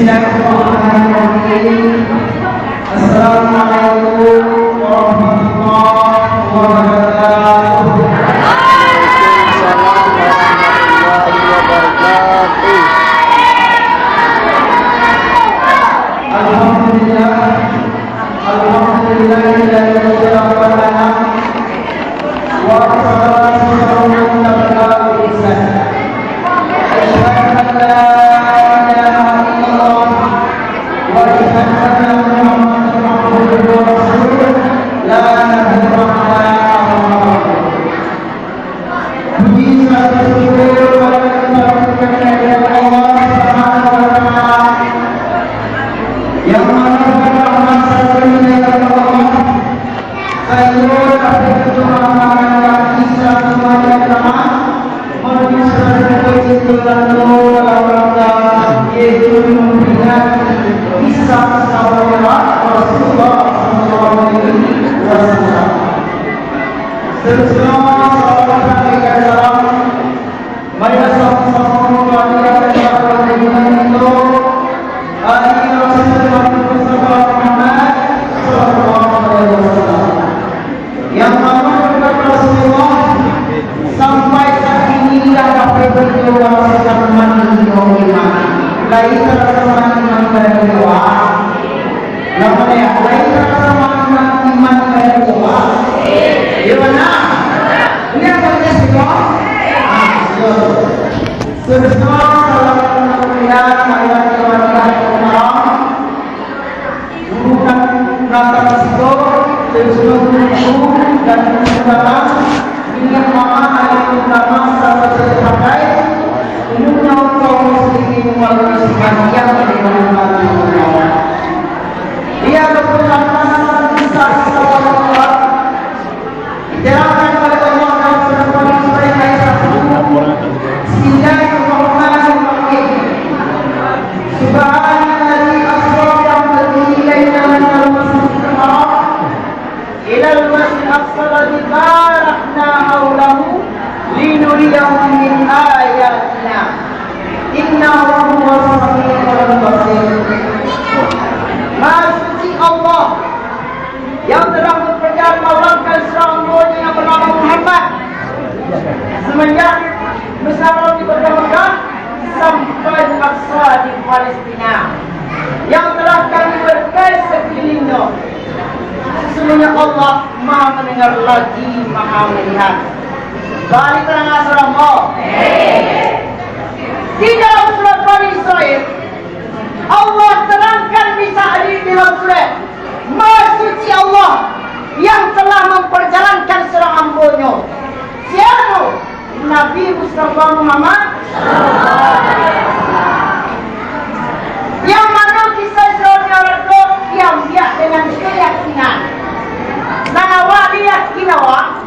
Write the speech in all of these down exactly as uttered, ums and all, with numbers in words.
Bismillahirrahmanirrahim. Assalamualaikum warahmatullahi wabarakatuh. Waalaikumsalam warahmatullahi wabarakatuh. Alhamdulillah. Alhamdulillahilladzi khalaqal alam. Wassalatu wassalamu ala rasulillah. Asyhadu an la ilaha illallah wa asyhadu anna Muhammadan abduhu wa rasuluh. La ilaha illallah. Puji sarto syukur patut dipatutkan kehadirat Allah Subhanahu wa Ta'ala, yang mana rahmat sarto hidayah Allah Sayo dapek untuak mamalanggaran Isa Tuhan yang Rahman, manusia dan kecil dalam rangka, yaitu memperingati Isa Sabara Rasulullah sallallahu alaihi wasallam. Seterusnya, salawat dan salam Marilah samo-samo mambarikan salam kepada Junjungan kito, Nabi Rasul Muhammad sallallahu alaihi wasallam. Yang mana berkat Rasulullah sampai saat ini indak dapek baliau rasakan manisnyo iman. Lai tarasa manis iman ibadah baliau, ah. Namo dia? Lai tarasa manis iman ibadah baliau, ah. Di mana? Ini yang bagus itu. Ah, betul. Sesuai dalam Al-Quran, ayat lima belas Al-Quran, guru dan pengantar siko, sesuai guru dan pengantar, minyak mama, air utama, sahabat terpakai, umumnya kaum muslimin wal muslimat yang dirahmati Allah. Ia berputar masa bisa Allah. Diterangkan oleh Allah dalam surah Bani Israil ayat satu. Bismillahirrahmanirrahim. Subhanalladzi asra bi abdihi lailan minal masjidil haram ilal masjidil aqsa alladzi barakna haulahu linuriyahu min ayatina. Innahu huwas samiul basir. Maha suci Allah yang telah memperjalan, memulangkan surang ambo-Nyo yang bernama Muhammad, semenjak Mesir di Mekah sampai Aqsa di Palestina, yang telah Kami berkahi sekelilingnyo. Sesungguhnya Allah Maha Mendengar lagi Maha Melihat. Balik terang surang ambo. Di dalam surat Bani Israil, Allah terangkan bisa di dalam surah, Maha Suci Allah yang telah memperjalankan surang ambo-Nyo. Sia tu? Nabi Mustafa Muhammad. Yang mano kisah Isra Mi'raj tu diambiak dengan keyakinan. Nan awak yakin awak?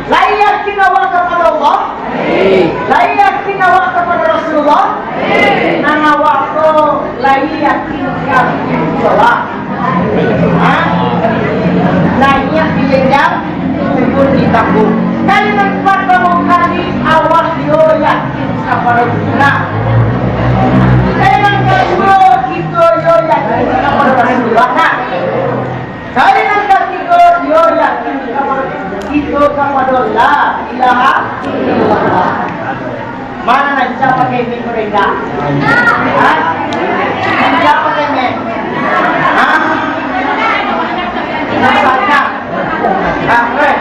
Lai yakin awak kapado Allah? Lai yakin awak kapado Rasulullah? Nan awak ko lai yakin ka Allah? Ha? Naiak di janjang, turun di tambua. Kali nan partamo kali awak yo yakin kapado Allah. Kali nan kaduo kito yo yakin kapado Rasulullah. Kali nan katigo, yo yakin kapado, kito kapado la ilaha illallah. Mana nan sia pakai mic ko, Renda? Ha? Sia pakai mic? Ha? Nan banyak. Ha, eh.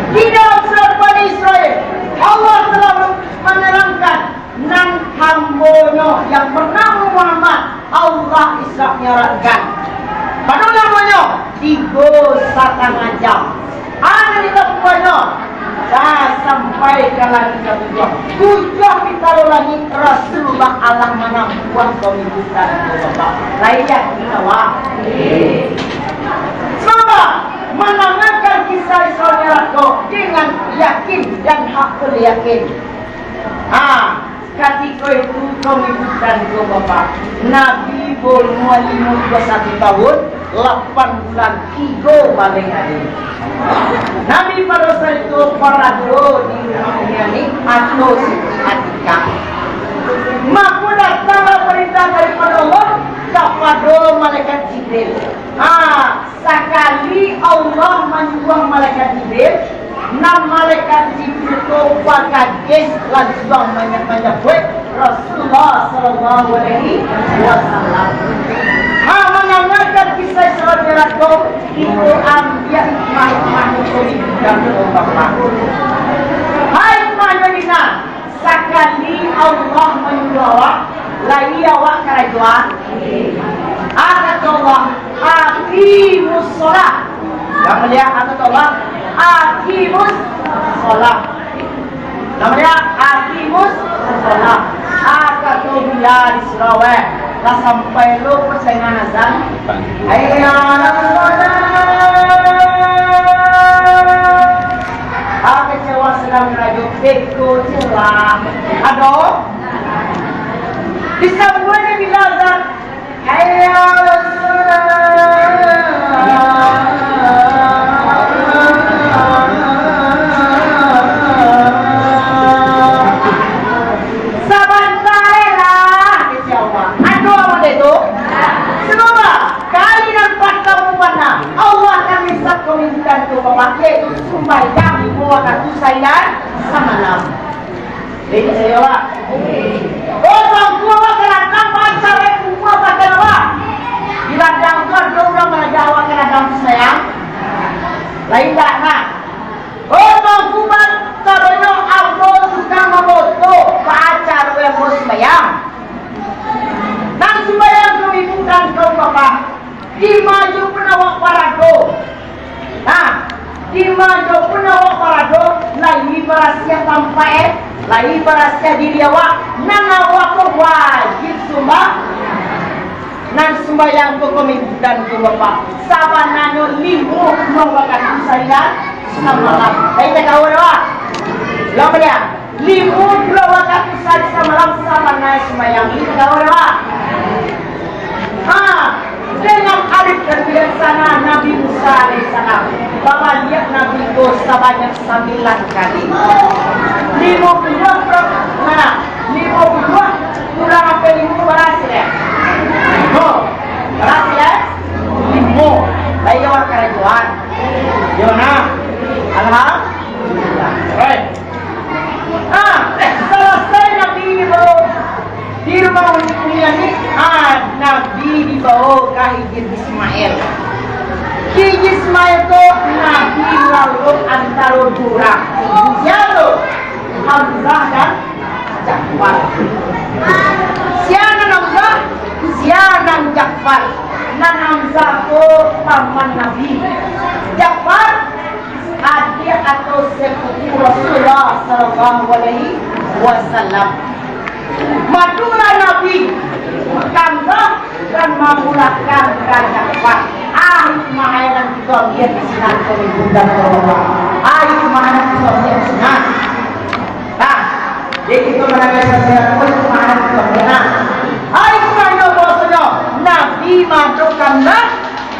Di dalam surat Bani Israil, Allah telah menerangkan nan hambo-Nyo yang bernamo Muhammad, Allah Isra Mi'rajkan. Pado namonyo, tigo satangah jam. Ado di tapuanyo, lah sampai ka langik katujuah. Tujuah pintu langik Rasulullah alah manampuah kami bukan Bapak. Lai yakin awak? Sebab mandangakan kisah Isra Mi'raj ko dengan yakin dan hakul yakin. Ah, katiko itu kaum ibu dan kaum bapak, Nabi baumua limo puluah satu tahun, lapan bulan, tigo baleh ari. Nabi pado saat itu barado di rumah Umi Ani atau Siti Atikah. Mako datanglah pari Hadis lansuang manya-, manyabuik Rasulullah sallallahu alaihi wasallam. Ha, mandangakan kisah Isra Mi'raj tu, itu ambiak hikmah-hikmah itu di dalam Al-Quran. Hai hikmahnyo dina, sakali Allah manyuruah awak, lai awak karajoan. Kato Allah, "Aqimus shalah." Kamu lihat, kato Allah, "Aqimus shalah." Namanya Aqimus shalah. Aka tu bila di surau, eh. Lah sampai lo persaingan azan. Hayya 'alas shalah. Aka cewa sedang rajo beko celah. Aduh. Disambuannya bila azan. Hayya 'alas shalah. Sabanta lah, kecek Allah. Ado apo tu? Sabab, kali nan partamo bana, Allah akan minta kamintaan tu, Bapak, yaitu sumbayang limo wakatu sahari samalam. Jadi, saya, Pak. Oh, Tuanku, awak ka datang, Pak, cari rumah pakai awak. Di ladang tu, ado urang mangajak awak ka ladang tu, sayang. Lain tak, nak? Oh, Tuanku, Pak, sabanyak ambo tukang mamoto, Pak, caro ambo sumbayang. Nan sumbayang tu ibu dan kaum bapak. Di ma jo pun awak parado. Nah, di ma jo pun awak parado, lai barasiah tampek, lai barasiah diri awak, nan awak ko wajib sumbang. Nan sumbayang ko komintan tu, Bapak. Sabananyo limo puluah wakatu sahari samalam. Lai takawa dah, Pak? Lah, boleh, ah? Limo puluah wakatu sahari samalam sabananyo sumbayang. Lai takawa dah, Pak? Ha, dengan arif dan bijaksana Nabi Musa alaihissalam, babaliak Nabi ko sabanyak sambilan kali. Limo puluah pro-, nah, limo puluah kurang ampek limo barasiah, eh? Limo. Barasiah, eh? Limo. Lai awak karajoan. Yo, nah. Alhamdulillah. Baik. Ah, salasai Nabi dibawo di rumah Umi Ani, ah, Nabi dibawo ka Hijir Ismail. Hijir Ismail tu Nabi lalok antaro duo urang. Sia tu? Hamzah dan Ja'far. Sia nan Hamzah? Sia nan Ja'far? Nan Hamzah tu paman Nabi. Ja'far adiak atau sepupu Rasulullah sallallahu alaihi wasallam. Madolah Nabi kandak dan mamulakan ka Ja'far. Ah, hikmah nan kito ambiak di sinan, ko ibu dan bapak. Ah, hikmah nan kito ambiak di sinan. Nah, jadi kito mandanga sajarah ko, hikmah nan kito ambiak. Nah, ah, hikmahnyo bahwasonyo Nabi mado kandak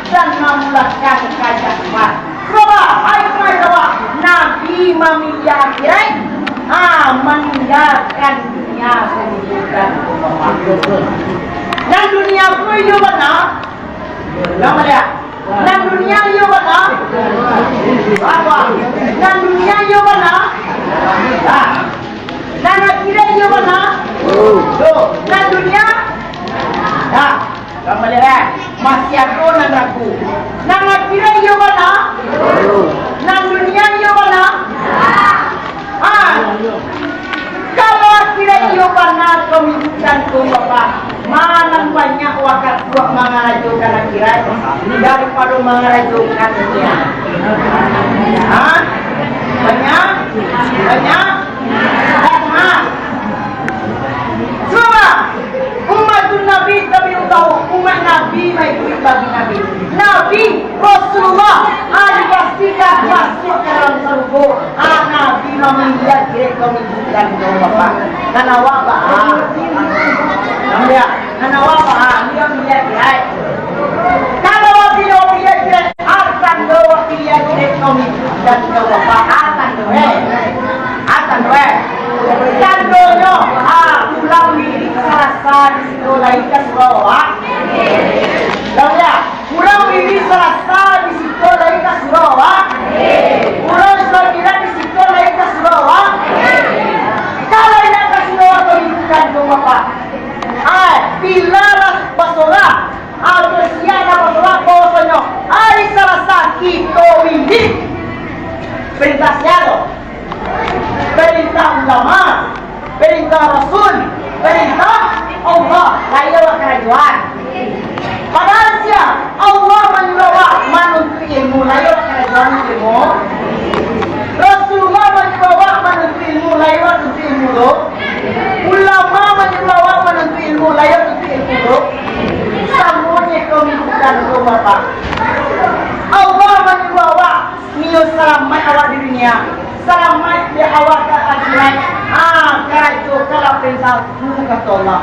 dan mamulakan ka Ja'far. Sabab, hai, Nabi mamiliah akhirat, ha, maninggakan dunia, kehidupan. Nan dunia ko iyo bana, nan dunia, nan dunia iyo bana, apo? Nan dunia iyo bana, ha. Nan akhirat iyo bana? Doh. Nan dunia? Dah. Kambali, eh. Masih ado nan ragu. Nan akhirat iyo bana? Nan dunia iyo bana? Ah. Kalau akhirat iyo bana, kami bukan tu, Bapak. Malang banyak wakatu awak mangarajokan akhirat daripado mangarajokan dunia. Ha? Banyak? Banyak? Banyak. Sabab umat Nabi, tapi tahu, umat Nabi mengikuti Nabi. Nabi Rasulullah, ah, dipastikan masuk ke dalam surga. Ah, Nabi mamiliah diri kami bukan Bapak. Karena wabah. Namanya. Nan awak paham, iyo pilihan kirai. Kalau awak pilihan, pilihan kirai, akan do awak pilihan kirai, kau ni, dan kau bapak, akan do, eh. Akan do, eh. Tandonyo, ah, urang wirid Salasa di siko lai ka surau, ah. Tahu tak? Urang wirid Salasa di siko lai ka surau, ah. Urang Islam Mi'raj di siko lai ka surau, ah. Bila lah basolah, atau siang lah basolah, bahwasonyo hari Salasa kito wirid. Perintah sia tu? Perintah ulama, perintah Rasul, perintah Allah. Lain awak karajoan. Padahal sia? Allah manyuruah awak manuntuik ilmu. Lain awak karajoan ilmu. Rasulullah manyuruah awak manuntuik ilmu. Lain awak nuntuik ilmu tu. Ulama manyuruah awak manuntuik ilmu. Lain awak nuntuik ilmu tu. Samonyo ko minggu dan ko bapak. Allah manyuruah awak nio salamaik awak di dunia, salamaik di awak ka akhirat. Ah, karajo kalau perintah guru kato Allah.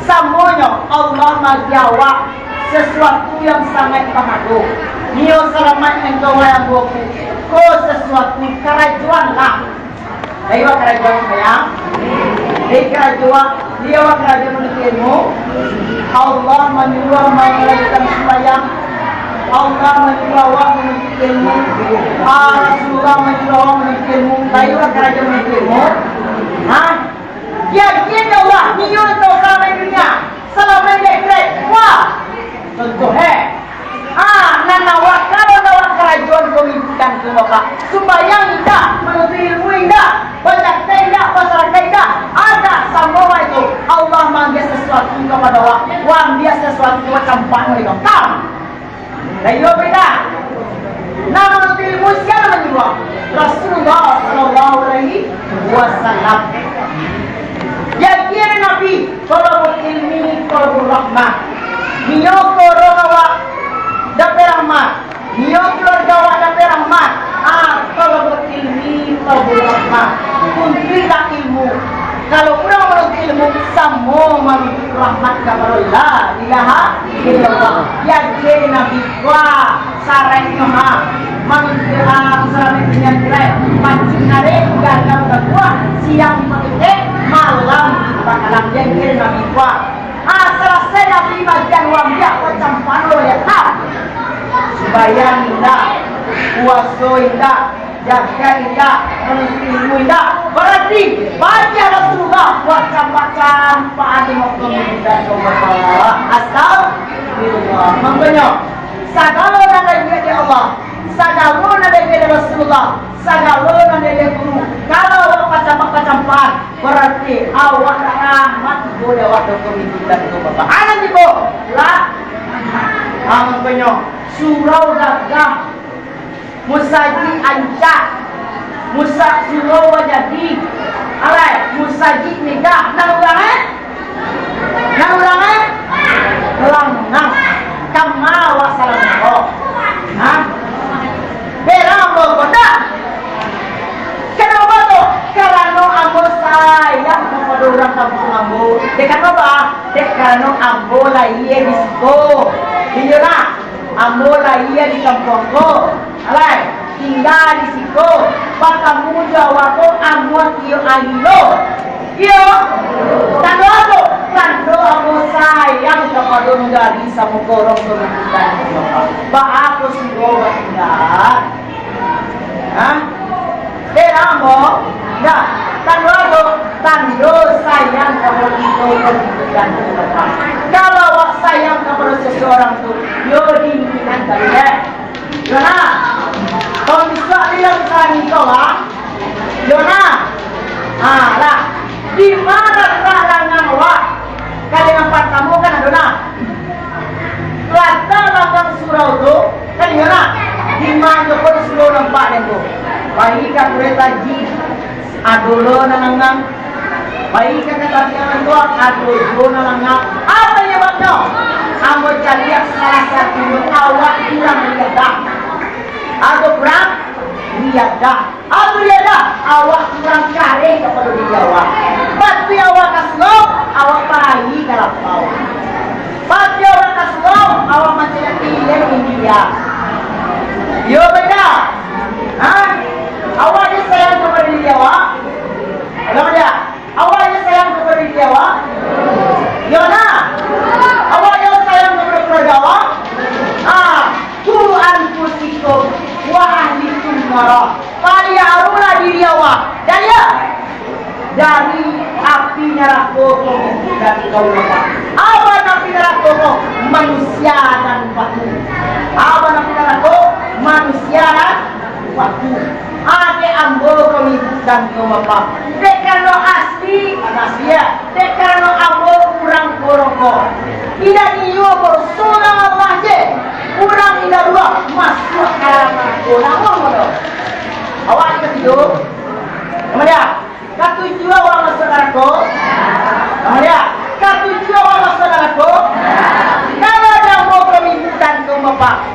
Samonyo Allah maagiah awak sasuatu yang sangaik bahargo. Nio salamaik engkau, wahai ambo, ko sasuatu karajoanlah. Dari awak karajo sumbayang, dari karajo, dari awak karajo manuntut ilmu, Allah manyuruah mangarajokan sumbayang, Allah manyuruah awak manuntut ilmu, ah, Rasulullah manyuruah awak manuntut ilmu, dari awak karajo manuntut ilmu. Ha? Yakin ya Allah, nio tau salamaik dunia, salamaik di akhirat. Wah, contoh, eh. Ah, nan awak, kalau nan awak karajoan ko minggu dan ko bapak, sumbayang indak, manuntut ilmu indak, bazakat indak, basadakah indak, indak samo itu. Allah maagiah sasuatu kapado awak, wa ambiak sasuatu macam pano itu. Kam. Lah iyo beda. Nah, manuntut ilmu sia nan manyuruah? Rasulullah sallallahu alaihi wasallam. Jadi Nabi, thalabul ilmi thalabur rahmah. Nio korong awak dapek rahmat. Nio kaluarga awak dapek rahmat. Ah, thalabul ilmi thalabur rahmah. Tuntuiklah ilmu. Kalau urang manuntut ilmu, samo manuntut rahmat kapado la ilaha illallah. Jadi Nabi, wah, saraiknyo ha, manuntut, ah, salamaik dunia akhirat, pancing arek, gadang babuah, siang dipaketek, malam dipakalam. Jadi Nabi, wah. Ah, salasai Nabi bagian wa ambiak macam pano, ya kan? Sumbayang indak, puaso indak, zakat indak, manuntut ilmu indak. Bararti bagian Rasulullah macam-macam pado wakatu mintak Allah. Astagfirullah. Makonyo, sagalo nan diagiah dek Allah, sagalo nan diagiah dek Rasulullah, sagalo nan diagiah guru, kalau awak pacampak-pacampak, bararti awak rahmat tibo di awak, dek Allah mintak Allah. Anak tibo lah. Makonyo, surau gagah, musajik ancak, musa-, surau bajadi, alai, musajik megah, nan urang, eh? Nan urang, eh? Langang. Kama wa salam ko. Ha? Berang lo ko, ndak? Kenapa tu? Karano ambo sayang kapado urang kampuang ambo. Dek karano apo? Dek karano ambo lahia di siko. Iyo nak? Ambo lahia di kampuang ko, alai, tingga di siko, batamu jo awak ko ambo tiok ari lo. Iyo, tando apo? Tando ambo sayang kapado nagari samo korong pamimpinan. Baa ko siko batingga? Hah? Dek ambo, ndak, tando apo? Tando sayang kapado kito ko. Kalau awak sayang kapado seseorang tu, yo diinginan tadi, eh. Yo nah, kalau bisuak dia bisa nginto, ah. Yo nah. Ah, lah. Di ma latak langang awak? Kali nan partamo kan ado nah. Latak langang surau tu, kan iyo nah, di ma jo ko di surau nampak den tu. Pai ka Kuretanji, ado lo nan langang. Pai ka Katapian tu, ado juo nan langang. Apo nyababnyo? Ambo caliak salah satunyo awak kurang riadah. Ado kurang riadah. Alhamdulillah, awak kurang kareh kapado diri awak. Patuik awak ka surau, awak pai ka lapau. Patuik awak ka surau, awak mancaliak pilih India. Yo, beda. Ha? Awak ni sayang kapado diri awak? Kalau dia, awak ni sayang kapado diri awak? Yo, nah. Awak ni sayang kapado keluarga awak? Ah, ku anfusikum wa ahlikum nara. Paliarolah diri awak dari, dari api narako, dari kaum awak. Apo nan Manusia nan waktu. Apo nan pindah ko? Manusia nan waktu. Adek ambo ko ibu dan ko bapak. Dek karano asli, asli ya. Dek karano ambo urang Koroko. Indak iyo ambo surang Allah je. Urang indak dua masuak ka dalam narako. Namo ambo tu? Awak ni katigo. Namo dia? Katujuah urang masuak narako. Namo dia? Katujuah urang masuak narako. Kalau ado ambo ko ibu dan ko bapak.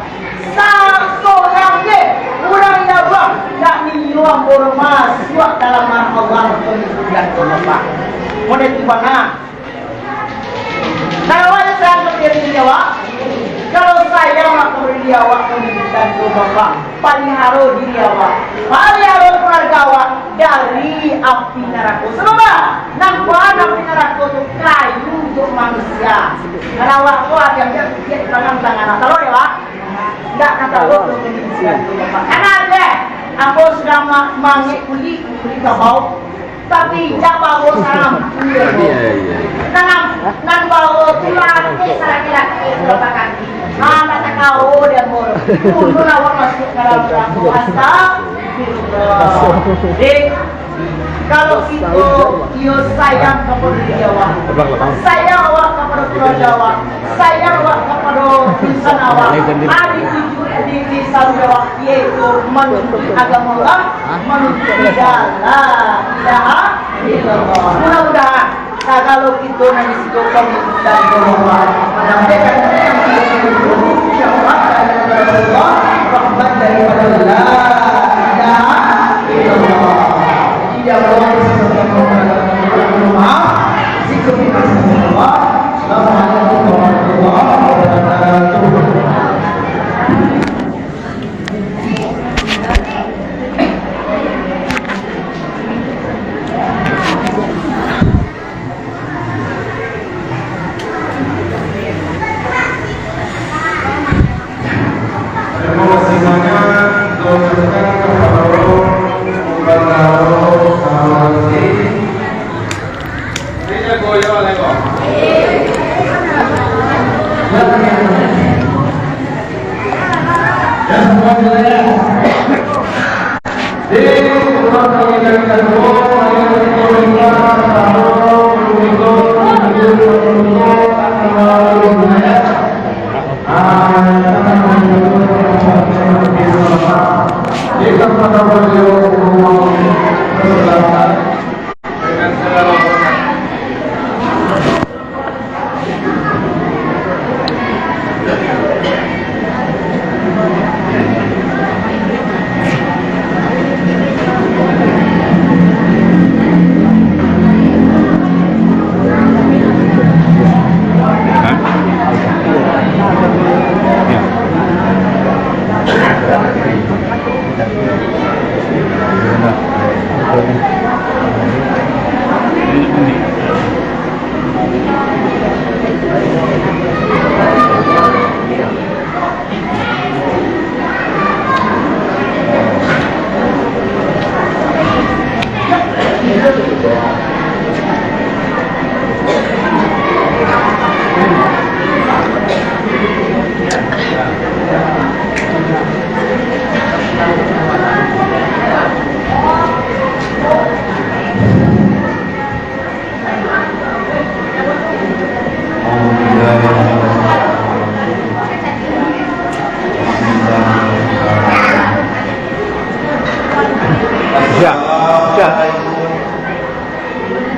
Sa-, sorang je, urang indak buang, ndak niyo ambo masuak dalam marah Allah, pengikutan ko bapak. Model tu bana. Kalau awak sayang ka diri awak, kalau sayang awak ka diri awak, pengikutan ko bapak, paliharo diri awak, paliharo keluarga awak dari api narako. Sabab nan kuahan api narako tu kayu untuak manusia. Kalau awak ko ado yang dia tangan-tangan, tahu ya, Pak? Ndak ka tahu tu kondisi tu, Pak. Karena ada, ambo sudah ma-, mangek kulik, kulik kabau. Tapi jak bawo salam. Iya, iya, iya. Nan, nan bawo tu laki, salaki-laki, dua kaki. Ah, ndak takao dia, ambo. Dulu awak masuak ka dalam neraka. Astagfirullah. Dek, kalau kito iyo sayang kapado diri awak, sayang awak kapado keluarga awak, sayang awak kapado insan awak, ado tujuan di, di saluruah awak, yaitu manuntut agama Allah, manuntut ridha. La ilaha illallah. Mudah-mudahan sagalo kito nan di siko kami dan Allah, mudah-mudahan insyaallah rahmat daripada Allah. La ilaha illallah. Tidak boleh sesuatu yang maaf. Jika tidak Allah. Assalamualaikum warahmatullahi wabarakatuh. Terima kasih banyak. Doakan kepada Allah, kepada Allah, sahabat ini. Tidak goyang lagi. Ya, semua jelas. Ya, ya.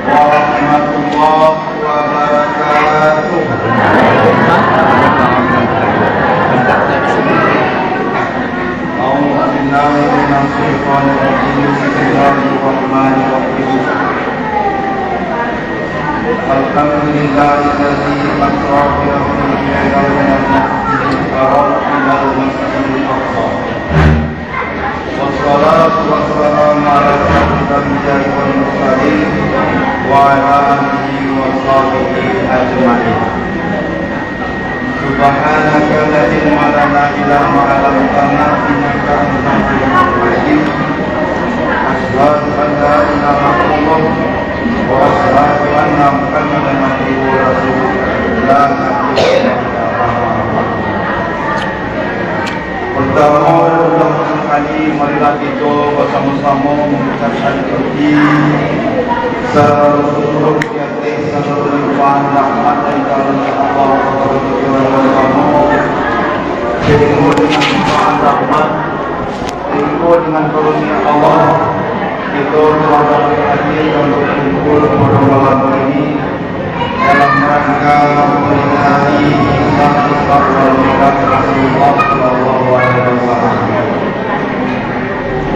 Warahmatullahi wabarakatuh. A'udzubillahi minasyaitonirrajim. Bismillahirrahmanirrahim. Alhamdulillahilladzi asra bi 'abdihi lailan minal masjidil haram ilal masjidil aqsa. Wassalatu wassalamu ala asyrafil anbiya'i wal mursalin, wa ala alihi wa sahbihi ajma'in. Subhanaka la ilma lana illa ma 'allamtana, innaka antal alimul hakim. Asyhadu an la ilaha illallah, wa asyhadu anna Muhammadan abduhu wa rasuluh. La nabiyya Samo-samo mangucapkan puji, sagalo syukur di ateh sagalo limpahan rahmat dari karunia Allah Subhanahu wa Taala. Sehingga dengan limpahan rahmat, sehingga dengan karunia Allah, kita telah dapat hadir dan berkumpul pada malam ini dalam rangka memperingati Isra Mi'raj Rasulullah Sallallahu Alaihi Wasallam.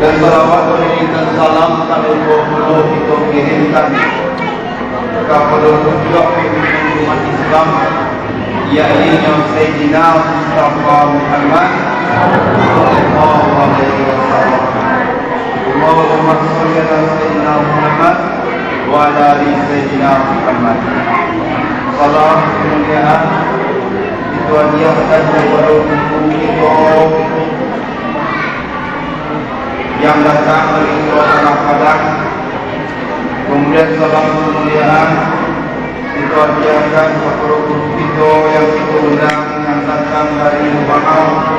Dan salawat dan salam tak lupa pulo kita kirimkan kapado puncak pimpinan umat Islam, yakni Sayyidina Mustafa Muhammad sallallahu alaihi wasallam. Allahumma shalli ala Sayyidina Muhammad wa ala ali Sayyidina Muhammad. Salam kemuliaan itu hadiahkan kepada guru kita yang datang dari Pulau Tanah Padang. Kemudian salam kemuliaan kita hadiahkan kepada guru kita yang kita undang, yang datang dari Minangkabau.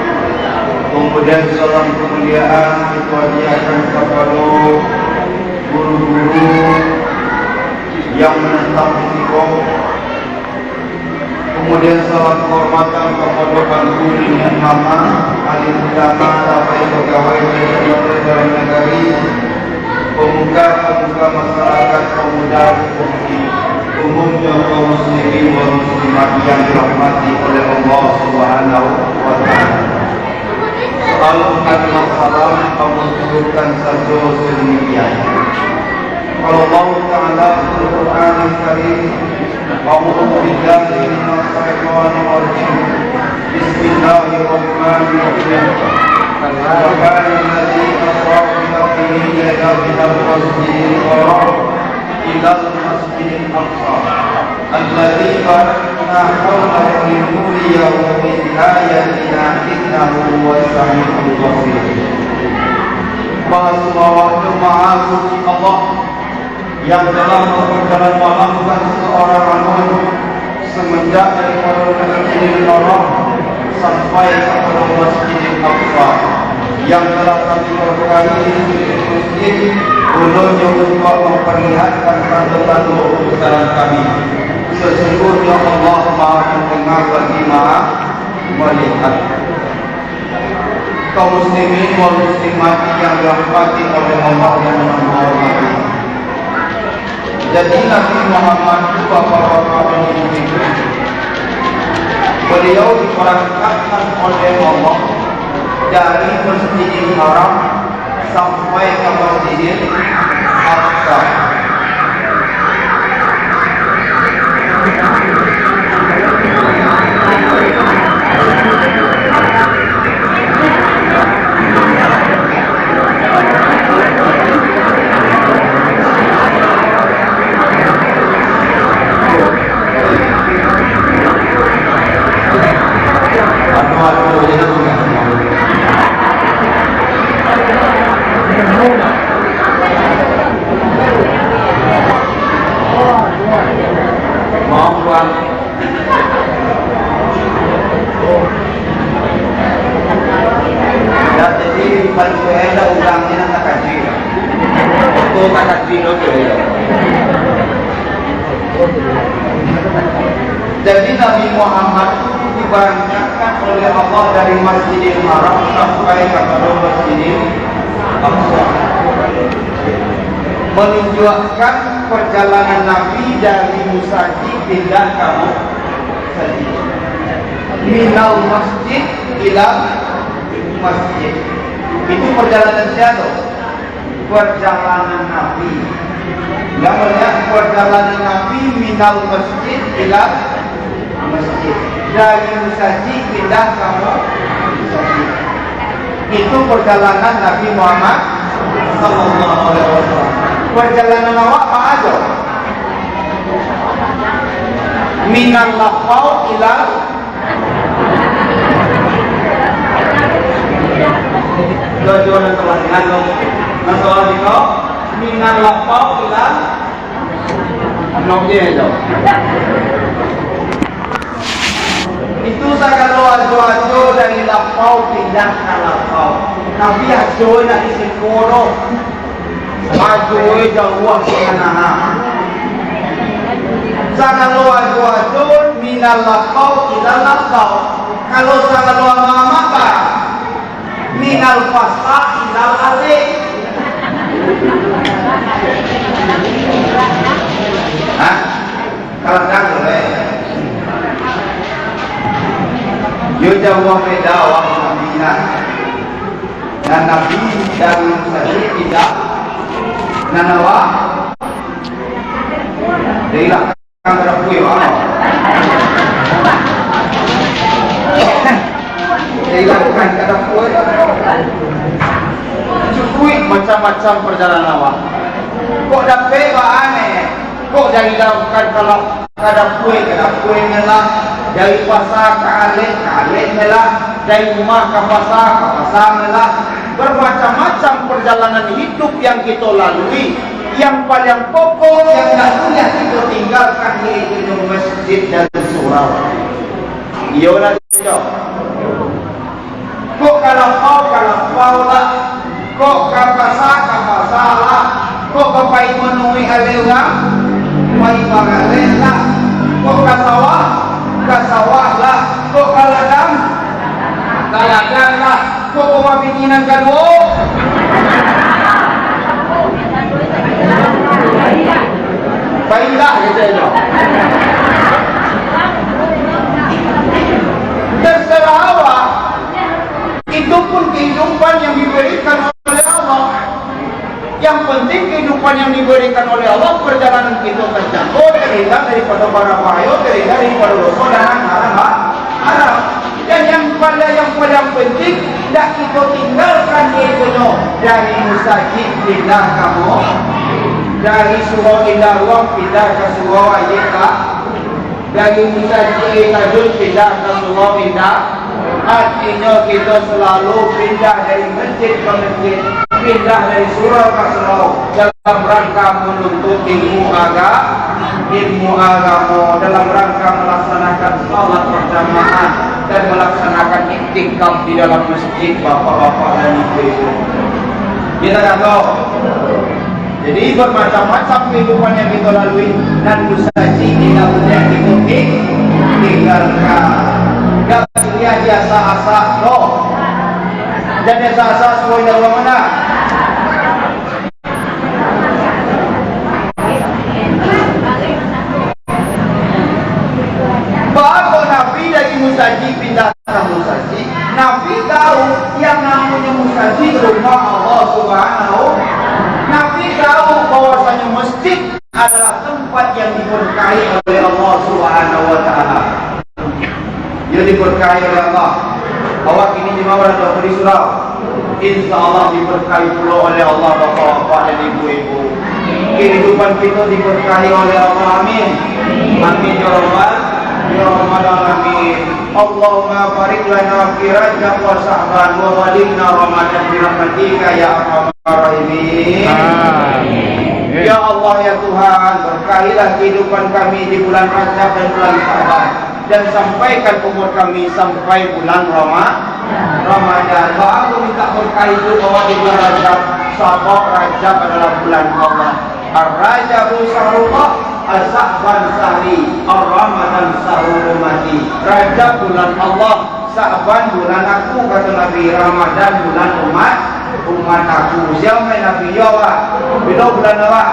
Kemudian salam kemuliaan kita hadiahkan kepada guru-guru yang menentang di siko. Kemudian salam kehormatan kepada Angku Niniak Mamak, alim ulama, labai pegawai dari dalam negeri, pemuka-pemuka masyarakat, pemuda, pemuda, umumnya kaum muslimin wal muslimat yang dirahmati oleh Allah Subhanahu wa Taala. Salam kalimat salam kami cukupkan sajo sedemikian. Qala Allahu Ta'ala fil Qur'anil Karim, a'udzu billahi minasy syaithanir rajim. Bismillahirrahmanirrahim. Subhanalladzi asra bi 'abdihi lailan minal masjidil haram ilal masjidil aqsa, alladzi barakna haulahu linuriyahu min ayatina, innahu huwas sami'ul basir. Maha Suci, Maha Suci Allah, yang telah memperjalan malamkan seorang Nuh semenjak daripada Masjidil Haram sampai kepada Masjidil Aqsa, yang telah kami berkahi di sisi masjid, ulunyo untuk memperlihatkan tanda-tanda kebesaran kami. Sesungguhnya Allah Maha Mendengar lagi Maha Melihat. Kaum muslimin wal muslimat yang dirahmati oleh Allah dan menghormati. Jadi Nabi Muhammad itu bapak-bapak dan ibu-ibu, beliau diberangkatkan oleh Allah dari Masjidil Haram sampai ka Masjidil Aqsa. Maaf, Tuan. Dah, jadi, paling keren dah urang ni nak takaji. Foto takaji lo tu, ya. Jadi, Nabi Muhammad itu diberangkatkan oleh Allah dari Masjidil Haram sampai kepada Masjidil Aqsa. Menunjukkan perjalanan Nabi dari musajik pindah ka musajik. Minal masjid ilal masjid. Itu perjalanan siapa? Perjalanan Nabi. Yang melihat perjalanan Nabi minal masjid ilal masjid. Dari musajik pindah ka musajik. Itu perjalanan Nabi Muhammad sallallahu alaihi wasallam. Perjalanan awak apa aja? Minal lapau ilal. Tujuan yang telah diandung. Nah, soal itu, minal lapau ilal. Anok je tu. Itu sagalo ajo-ajo dari lapau pindah ka lapau. Tapi ajo nak di siko doh. Ajo jauah sanana. Sagalo ajo-ajo minal lapau ilal lapau. Kalau sagalo amak-amak, minal fasa ilal alik. Hah? Kalau dah boleh. Yo jauah beda awak Nabi nah. Nan Nabi dari Musa tidak. Nan awak dari lah. Kan kada pue, wah. Hilangkan kada pue. Cukuik macam-macam perjalanan awak. Kok dapek baa ne? Kok dari Langkat ka La-, kada pue, kada pue ne lah. Dari pasa ka alek, ka alek ne lah. Dari rumah ka pasa, ka pasa ne lah. Bermacam-macam perjalanan hidup yang kito lalui. Yang paliang pokok, yang ndak buliah kito tinggalkan, yaitu masjid dan surau. Iyo lah, iyo. Kok ka lapau, ka lapau lah. Kok ka pasa, ka pasa lah. Kok ka pai manuruik alek urang, pai baralek lah. Kok ka sawah, ka sawah lah. Kok ka ladang, ka ladang lah. Kok ka bini nan kaduo? Baiklah, gitu aja. Terserah awak. Itu pun kehidupan yang diberikan oleh Allah. Yang penting kehidupan yang diberikan oleh Allah, perjalanan kita terjangkau, terhindar daripada bara bahayo, terhindar daripada dosa dan haram, haram. Dan yang pada, yang paling penting, ndak kita tinggalkan, yaitu dari musajik pindah ka mo-, dari surau indak ruang pindah ka surau aia ta-, dari musajik aia tajun pindah ka surau indak. Artinyo, kita selalu pindah dari masjid ka masjid, pindah dari surau ka surau, dalam rangka menuntut ilmu aga-, ilmu agamo, dalam rangka melaksanakan salat berjamaah dan melaksanakan iktikaf di dalam masjid, bapak-bapak dan ibu-ibu. Kita dah tahu. Jadi, bermacam-macam kehidupan yang kita lalui, nan musajik indak buliah kita ting-, tinggalkan. Indak buliah diasak-asak doh. Jan diasak-asak, suruah indak urang mana. Baa kok Nabi dari musajik pindah ka musajik? Nabi tahu yang namonyo musajik rumah Allah Subhanahu. Nabi tahu bahwasanya masjid adalah tempat yang diberkahi oleh Allah Subhanahu wa Ta'ala. Yo diberkahi oleh Allah. Awak kini di ma, di surau? Insya Allah diberkahi pulo oleh Allah, bapak-bapak dan ibu-ibu. Kehidupan kita diberkahi oleh Allah. Amin. Amin ya Rabbal, ya Rabbal Alamin. Allahumma barik lana fi Rajab wa Sya'ban wa balighna Ramadan bi rahmatika ya arhamar rahimin. Amin. Ya Allah, ya Tuhan, berkahilah kehidupan kami di bulan Rajab dan bulan Sya'ban, dan sampaikan umur kami sampai bulan Rama-, Ramadan. Baa kok minta berkah itu bahwa di bulan Rajab, sabab Rajab adalah bulan Allah. Ar-Rajabu syahrullah, As-Sya'ban syahri, Ar-Ramadan syahru ummati. Rajab bulan Allah, Sya'ban bulan aku, kata Nabi, Ramadan bulan umat, umat aku. Sia mah Nabi, yo awak? Bilo bulan awak?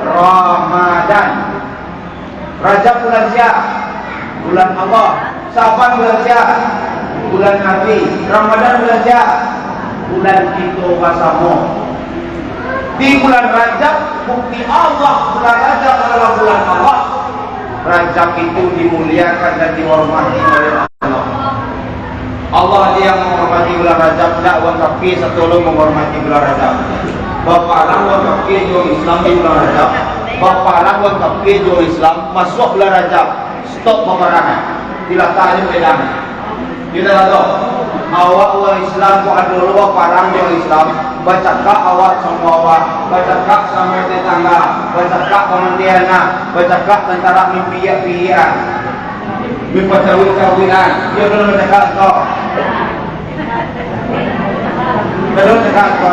Ramadan. Rajab bulan sia? Bulan Allah. Sya'ban bulan sia? Bulan Nabi. Ramadan bulan sia? Bulan kito basamo. Di bulan Rajab, bukti Allah, bulan Rajab adalah bulan Allah. Rajab itu dimuliakan dan dihormati oleh Allah. Allah aja yang menghormati bulan Rajab, ndak urang kafir sato lo menghormati bulan Rajab. Baparang urang kafir jo urang Islam di bulan Rajab. Baparang urang kafir jo urang Islam, masuak bulan Rajab, stop baparang. Dilatak aja pedang. Kita tahu, awak urang Islam kok ado lo baparang jo urang Islam, bacakak awak samo awak, bacakak samo tetangga, bacakak pamandi anak, bacakak tantara mimpi-mimpian. Mipacawik-cawikan, iyo kan, macam tu. Ado cakap ko.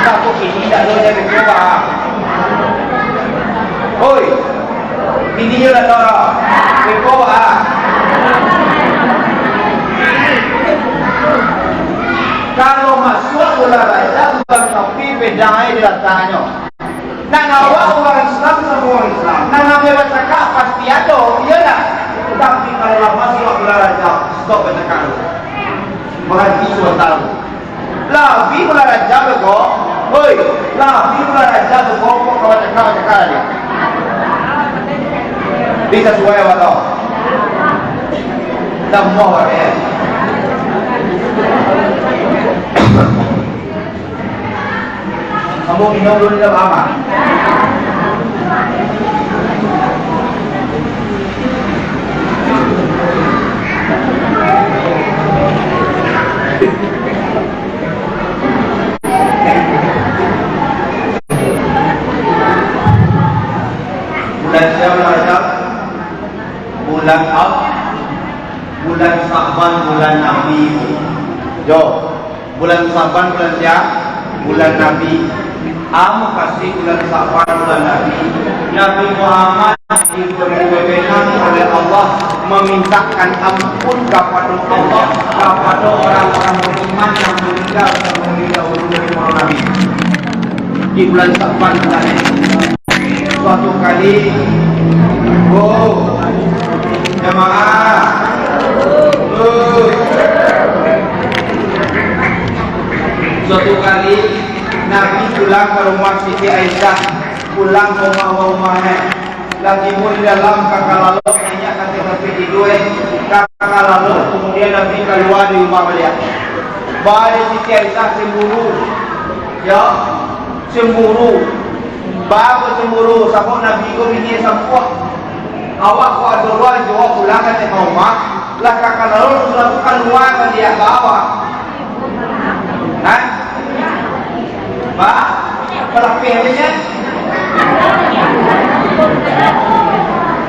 Takut ini tak ado jadi ko, ah. Oi. Ini yo lah toro. Ko, ah. Kalau masuak bulan Rajab, bulan Rabi, beda ai dilataknyo. Nak ngawak urang Islam samo urang Islam, nak nambah bacakak pasti ado, iyo ndak? Tapi kalau lah masuak bulan Rajab, stop bacakak dulu. Baranti sabanta dulu. Lah abih bulan Rajab ko, oi, lah abih bulan Rajab ko, kok ka bacakak-bacakak lai? Bisa suai awak tu? Tambah awak, eh. Ambo minum dulu, indak paham, ah. Bulan sia, bulan Rajab? Bulan Ab-, bulan Sa'ban, bulan Nabi. Yo. Bulan Sa'ban bulan sia? Bulan Nabi. Amu kasih bulan Sa'ban bulan Nabi. Nabi Muhammad dibebenang oleh Allah, memintakan ampun kapado Allah, kapado orang-orang beriman yang meninggal sebelum didahului oleh para nabi. Di bulan Sa'ban bulan Nabi. Suatu kali, oh, jamaah, oh. Suatu kali, Nabi pulang ka rumah Siti Aisyah, pulang ka rumah-rumahnya. Lah tibo di dalam, ka kalalok, inyo ka tampek tidua, ka kalalok, kemudian Nabi kalua dari rumah baliak. Baa Siti Aisyah cemburu, yo, cemburu. Baa kok cemburu? Sabab Nabi ko bini sampuak. Awak ko ado urang juo pulang ka rumah, lah ka kalalok, sudah tu kalua baliak, baa? Hah? Baa? Kalapeh aja nyo.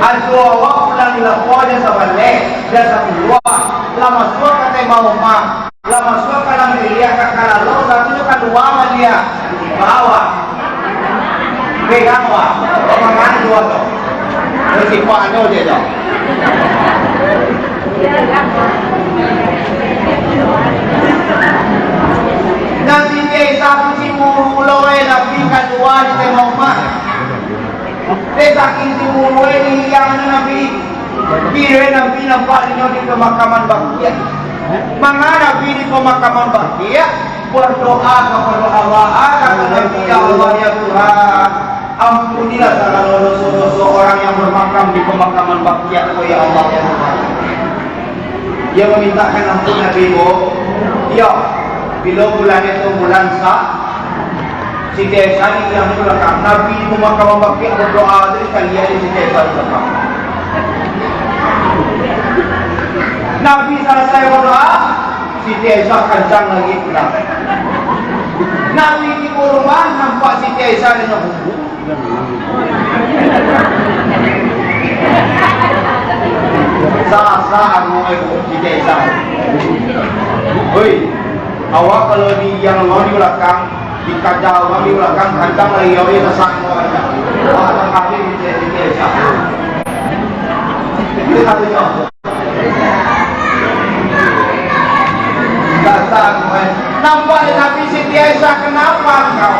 Ado awak pulang di lapau, jan sabaleh, jan sapuluah, lah masuak ka rumah. Lah masuak ka dalam biliak, ka kalalok, satu tu kalua baliak. Baa? Pegang, baa? Mangan dua tu. Bersifat anu je tu. Nabi Isa tu cemburu pulo, eh, Nabi kalua di tengah rumah. Dek saking cemburu, eh, diliang Nabi. Kiro Nabi nampak inyo di pemakaman Baqi'. Manga Nabi di pemakaman Baqi', berdoa kepada Allah, ah, kata Nabi, "Ya Allah, ya Tuhan, ampunilah segala dosa-dosa orang yang bermakam di pemakaman Baqi' ko, ya Allah, ya Tuhan." Dia memintakan ampun Nabi ko. Iyo, bilo bulan itu bulan Sa-, Siti Aisyah di tiang tu lah, Nabi di pemakaman Baqi' berdoa tu, dikaliak di Siti Aisyah tu lah. Nabi salasai berdoa, Siti Aisyah kancang lagi pulang. Nabi tibo rumah, nampak Siti Aisyah dengan bumbu. Sasa anu, eh, Siti Aisyah. Hoi, awak kalau di yang mau di belakang, dikaja urang di balakang, kadang lai awak sasak awak. Awak tak kawin, dia, dia, dia sasak. Itu satu contoh. Sasak awak. Nampak dek Nabi Siti Aisyah, "Kenapa engkau?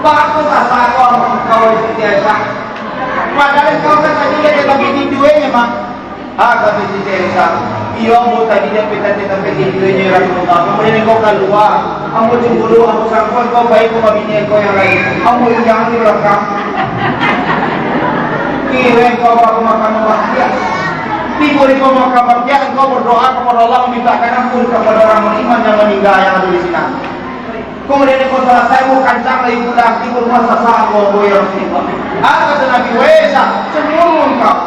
Bagus sasak kau, engkau Siti Aisyah. Padahal engkau kan tadi dia bagi tidur je, Mak." Ah, kata Siti Aisyah, "Iyo, ambo tadi dapek tadi, dapek tidur je, Rasulullah. Kemudian engkau kalua. Ambo cemburu, ambo sangko engkau pai ka bini engkau yang lain. Ambo injak di balakang." Kiro engkau ka pemakaman Baqi'. Tibo di pemakaman Baqi', engkau berdoa kepada Allah, memintakan ampun kepada orang beriman yang meninggal yang ada di sinan. Kemudian engkau salasai, engkau kancang lai pulang, tibo rumah sasak ambo, ya Rasulullah. Ah, kata Nabi, "Weh, Aisyah, cemburu engkau."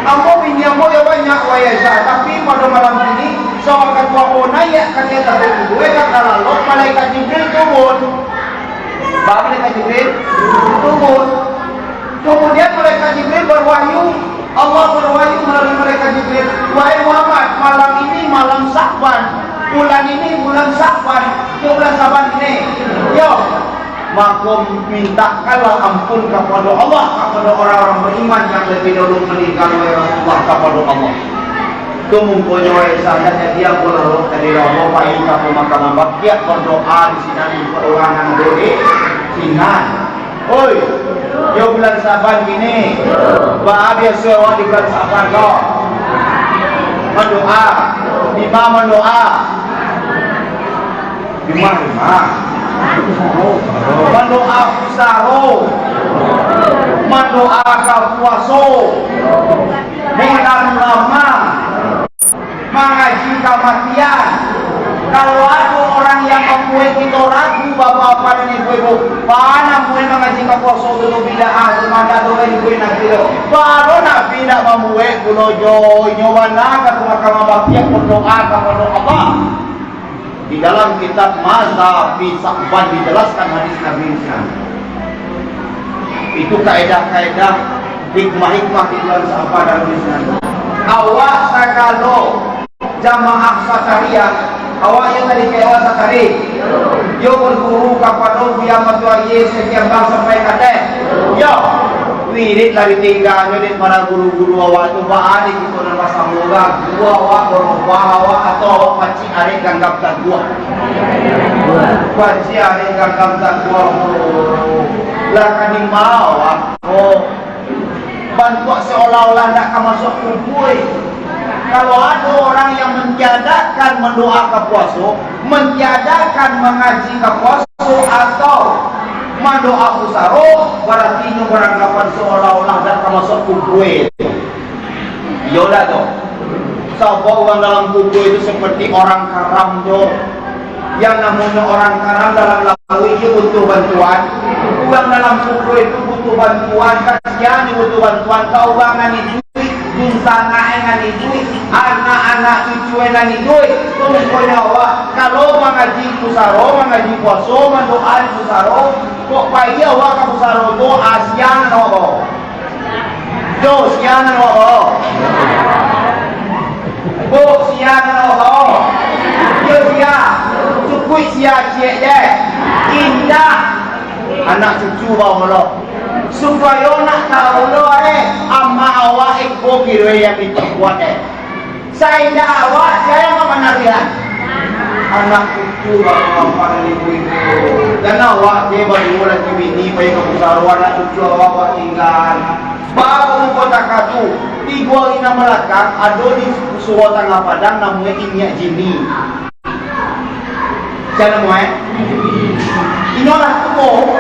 Ambo bini ambo yo banyak, wahai Aisyah, tapi pado malam kini, sawakatu ambo naiak ka ateh itu, eh, ka kalalok, malaikat Jibril turun. Ba, malaikat Jibril turun. Kemudian malaikat Jibril berwahyu, Allah berwahyu melalui malaikat Jibril, "Wahai Muhammad, malam ini malam Sa'ban, bulan ini bulan Sa'ban, saban ini. Yo. Mako, mintakanlah ampun kapado Allah, kapado orang-orang beriman yang lebih dahulu meninggal, wahai Rasulullah, kapado Allah. Tu mungkonyo, wahai sahabat, jadi ambo lalok tadi, ambo pai ka pemakaman Baqiah, berdoa di sinan untuak urang nan ado di sinan. Oi, yo bulan Saban kini, baa biaso awak di bulan Saban ko? Mandoa. Di ma mandoa? Di ma, di ma? Mandoa pusaro. Mandoa ka puaso. Bulan Rama-, mangaji kamatian. Kalau ado urang yang mambuek kito ragu, bapak-bapak dan ibu-ibu, baa namuah mangaji ka puaso tu, tu bid'ah, tu mangga tu kan ibu Nabi tu. Baru Nabi nak mambuek pulo jo, inyo bana ka rumah kamar Baqiah berdoa kapado Allah. Di dalam kitab Maza fi Sa'ban dijelaskan hadis Nabi di sinan. Itu kaedah-kaedah, hikmah-hikmah di dalam Sa'ban dalam di sinan. Awak sagalo jamaah Sakariyah, awak yang tadi kecewa Sakari, yo berguru kapado Buya Matuari sekian bang sampai kateh. Yo, wirid lah ditingganyo dek para guru-guru awak tu, baa dek kito nan basamo, gua awak berubah awak atau awak pacik arek ganggam taguah. Pacik arek ganggam taguah, oh. Lah ka di ma awak, oh. Bantuak seolah-olah ndak ka masuak kubua. Kalau ado urang yang mentiadakan mandoa ka puaso, mentiadakan mangaji ka puaso, atau mandoa pusaro, barati inyo baranggapan seolah-olah ndak ka masuak kubua. Iyo dak tu? Sabab urang dalam kubua itu seperti urang karam jo. Yang namonyo urang karam dalam lauik itu butuh bantuan. Urang dalam kubua itu butuh bantuan, kasian butuh bantuan, ka urang nan iduik, dunsanak nan iduik, anak-anak cucu nan iduik. Contohnyo awak, kalau mangaji pusaro, mangaji puaso, mandoa di pusaro, kok pai awak ka pusaro tu, asian awak bawa. Yo, sia nan awak bawa. Bu, sia nan awak bawa. Yo, sia. Cukuik sia ciek je. Indak. Anak cucu bawa lo. Supayo nak tahu lo, eh, amak awak iko kiro yang diperbuat, eh. Saindak awak, sia nan mambanarian? Anak cucu bapak-bapak dan ibu-ibu. Dan awak je baduo laki bini, pai ka pusaro, anak cucu awak, awak tingga. Baru kota katu, tigo ari nan balakang, ado di Surau Tangah Padang, namonyo Inyiak Jini. Sia namo, eh? Inyo lah tuo.